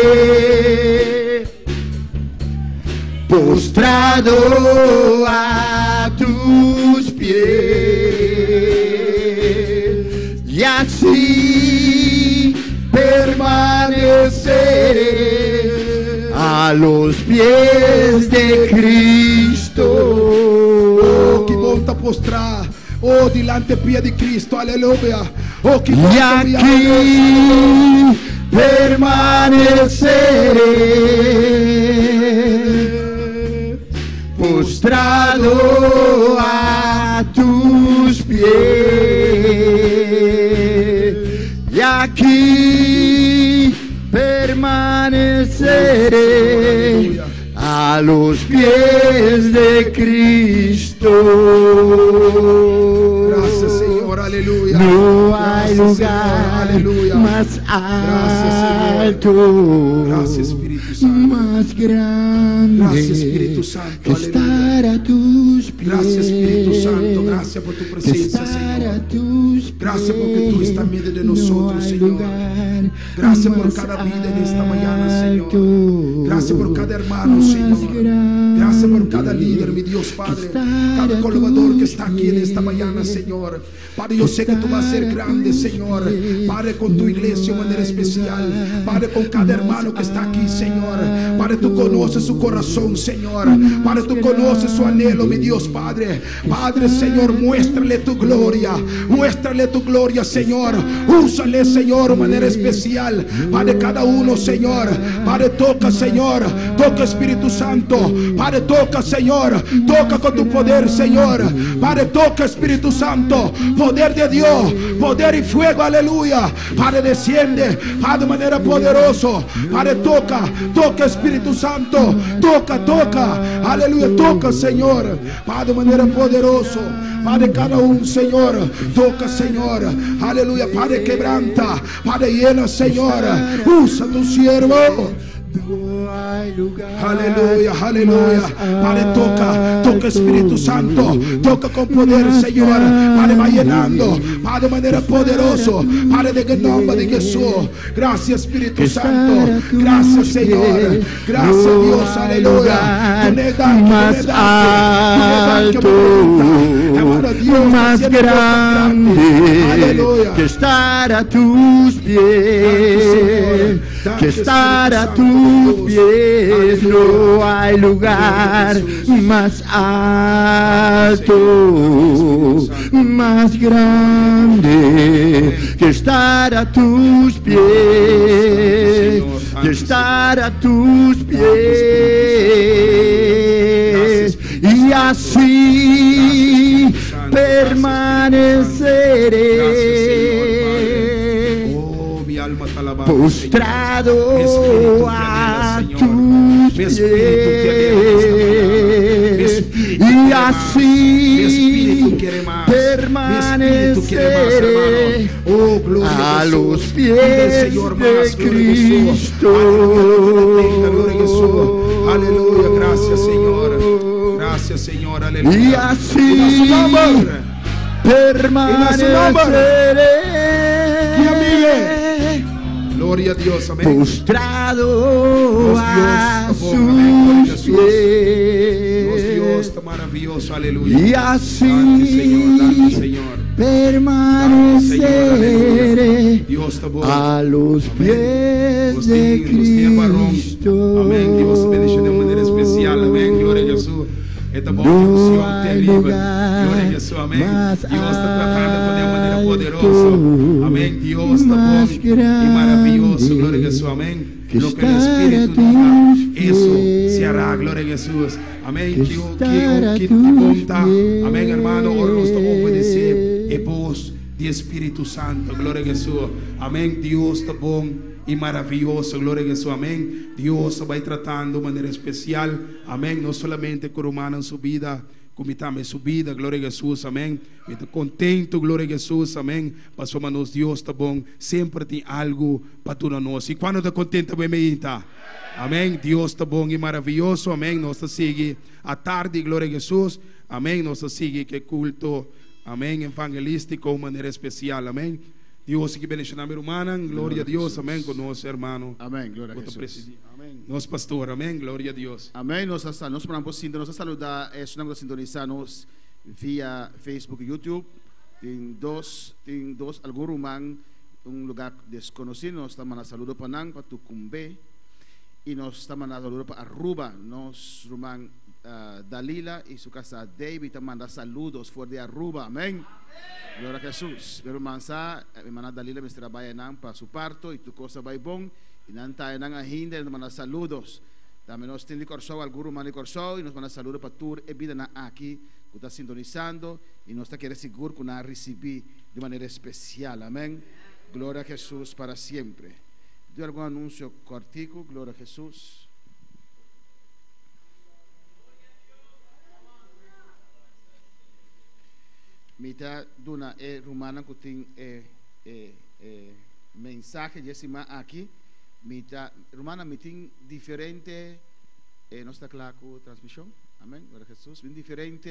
permaneceré postrado a tus pies y así permaneceré a los pies de Cristo. Oh, ki bon ta postrá. Oh, dilanti pia di Cristo, aleluya. Oh, ki Y bon ta humiyá mi mes, aleluya. aquí permaneceré postrado a tus pies y aquí permaneceré a los pies de Cristo. Gracias, Señor, aleluya. No hay Gracias, Señor, lugar aleluya. más Gracias, Señor. alto, Gracias, Espíritu Santo. más grande Gracias, Espíritu Santo, que aleluya. estar a tus pies. Gracias, Espíritu Santo. Gracias por tu Que presencia, estar Señor. a tus Gracias porque tú estás en medio de pies. No nosotros, hay Señor. lugar Gracias por más cada vida en esta mañana, Señor. alto, Gracias por cada hermano, más Señor. Gracias por cada grande líder, mi Dios que Padre. estar Cada a colaborador que tus está aquí en esta mañana, pies. Señor. Padre, yo sé que tú vas a ser Estar a grande, tus Señor. pies. Padre, con tu No iglesia de manera hay especial. lugar Padre, con cada más hermano que está aquí, Señor. Padre, tú conoces su corazón, Señor. Padre, tú conoces su anhelo, mi Dios Padre. Padre, Señor, muéstrale tu gloria. Muéstrale tu gloria, Señor. Úsale, Señor, de manera especial. Padre, cada uno, Señor. Padre, toca, Señor. Toca, Espíritu Santo. Padre, toca, Señor. Toca con tu poder, Señor. Padre, toca, Espíritu Santo. Poder de Dios. Poder y fuego, aleluya. Padre, desciende. Padre, de manera poderosa. Padre, toca. Toca, Espíritu Santo. Toca, toca. Aleluya. Toca, Señor. Padre, de manera poderosa. Padre, cada uno, Señor. Toca, Señor. Aleluya. Padre, quebranta. Padre, llena, Señor. Usa tu siervo. No hay lugar Aleluya, aleluya. más Padre, toca, toca Espíritu Santo. alto, Toca con poder, más Señor. Padre, va llenando. grande Padre, de manera que estar a poderosa. Padre, de que tus nombre de pies. Jesús. Gracias, Espíritu Que estar Santo. a tus Gracias, Señor. pies. Gracias, No Dios. hay Aleluya. lugar Tú le das, tú le más das, tú le das, que alto, Hermano, Dios está más haciendo cosas grandes. grande Aleluya. que estar a tus pies, Señor. Danke, que estar a Espíritu Santo de tus Dios. pies. Aleluya. No hay lugar Gloria a Jesús. más Espíritu alto, Santo. Más grande que estar a tus pies, que estar a tus pies. Y así permaneceré Oh, mi alma te alaba. postrado Mi espíritu te a anhela, Señor. tus Mi espíritu te anhela en esta mañana. Mi pies espíritu y quiere más. Mi espíritu así quiere más. Mi espíritu quiere más, permaneceré hermano. Oh, gloria a Jesús. los Pide al pies Señor de más, gloria a Jesús. Cristo. Aleluya, gloria a Jesús. Aleluya, gracias, Señor. Gracias, Señor. Aleluya. Y así Y su nombre. permaneceré Gloria a Dios, amén. postrado Dios, a Dios, amén. Gloria a sus Jesús. Dios, pies Dios, está maravilloso, aleluya. y Dante, Señor, dante, así Señor. Dante, Señor, aleluya. permaneceré Dios está bom. a los pies Nos de tiene, nos tiene varón. Cristo. Amén. Dios bendice de manera especial. Amén. Gloria a Jesús. Esta boa No unción hay terrible. lugar Gloria a Jesús. Amén. más Dios está tratando de manera alto, poderosa. Amén. Dios está más bom y maravilloso. Gloria a Jesús. Amén. que Lo que el estar a Espíritu diga, tus eso pies. se hará. Gloria a Jesús. Amén. Que Que, estar a que, que, tus que bonta. pies. Amén, hermano. Ora nos está obedecer. E voz de Espírito Santo. Glória a Jesus. Amém. Dios está bom e maravilhoso. Glória a Jesus. Amém. Dios vai tratando de maneira especial. Amém. Não somente com humana em sua vida, como também sua vida. Glória a Jesus. Amém. Estou contento. Glória a Jesus. Amém. Passou manos Dios está bom. Sempre tem algo para tu nós. E quando está contente, bem, tá? Amém. Dios está bom e maravilhoso. Amém. Nós sigue a tarde. Glória a Jesus. Amém. Nós sigue que culto. Amém. Evangelístico de maneira especial. Amém. Dios que bendiga a mi hermana. Gloria a Dios. Amém. Con nosso hermano. Amén. Gloria a Voto Jesús. presidente. Amém. Nosso pastor. Amém. Glória a Deus. Amén. Nos, nos, nos saluda, es una sintonizarnos via Facebook y YouTube. Tin dos, algún rumán, un lugar desconocido, nos está mandando saludo para Nan, para Tucumbé, y nos está mandando saludo para Aruba, nos rumán Dalila y su casa David te manda saludos fuera de Aruba, amén. Gloria a Jesús. Pero mansa, hermana Dalila me trabaja nan para su parto y tu cosa va bon, y nan ta nan ahinda y nos manda saludos. También nos tiene Corsou, algún rumán de Corsou, y nos manda saludos para tur e vida na aquí, que está sintonizando, y nos está quiere seguro que nos recibir de manera especial. Amén. Gloria a Jesús para siempre. ¿Dio algún anuncio cortico? Gloria a Jesús. Mita duna e rumana ku tin e e e mensahe yesima aki. Mita rumana mitin diferente no está claro transmisión. Amén. Gloria a Jesús. Bien diferente.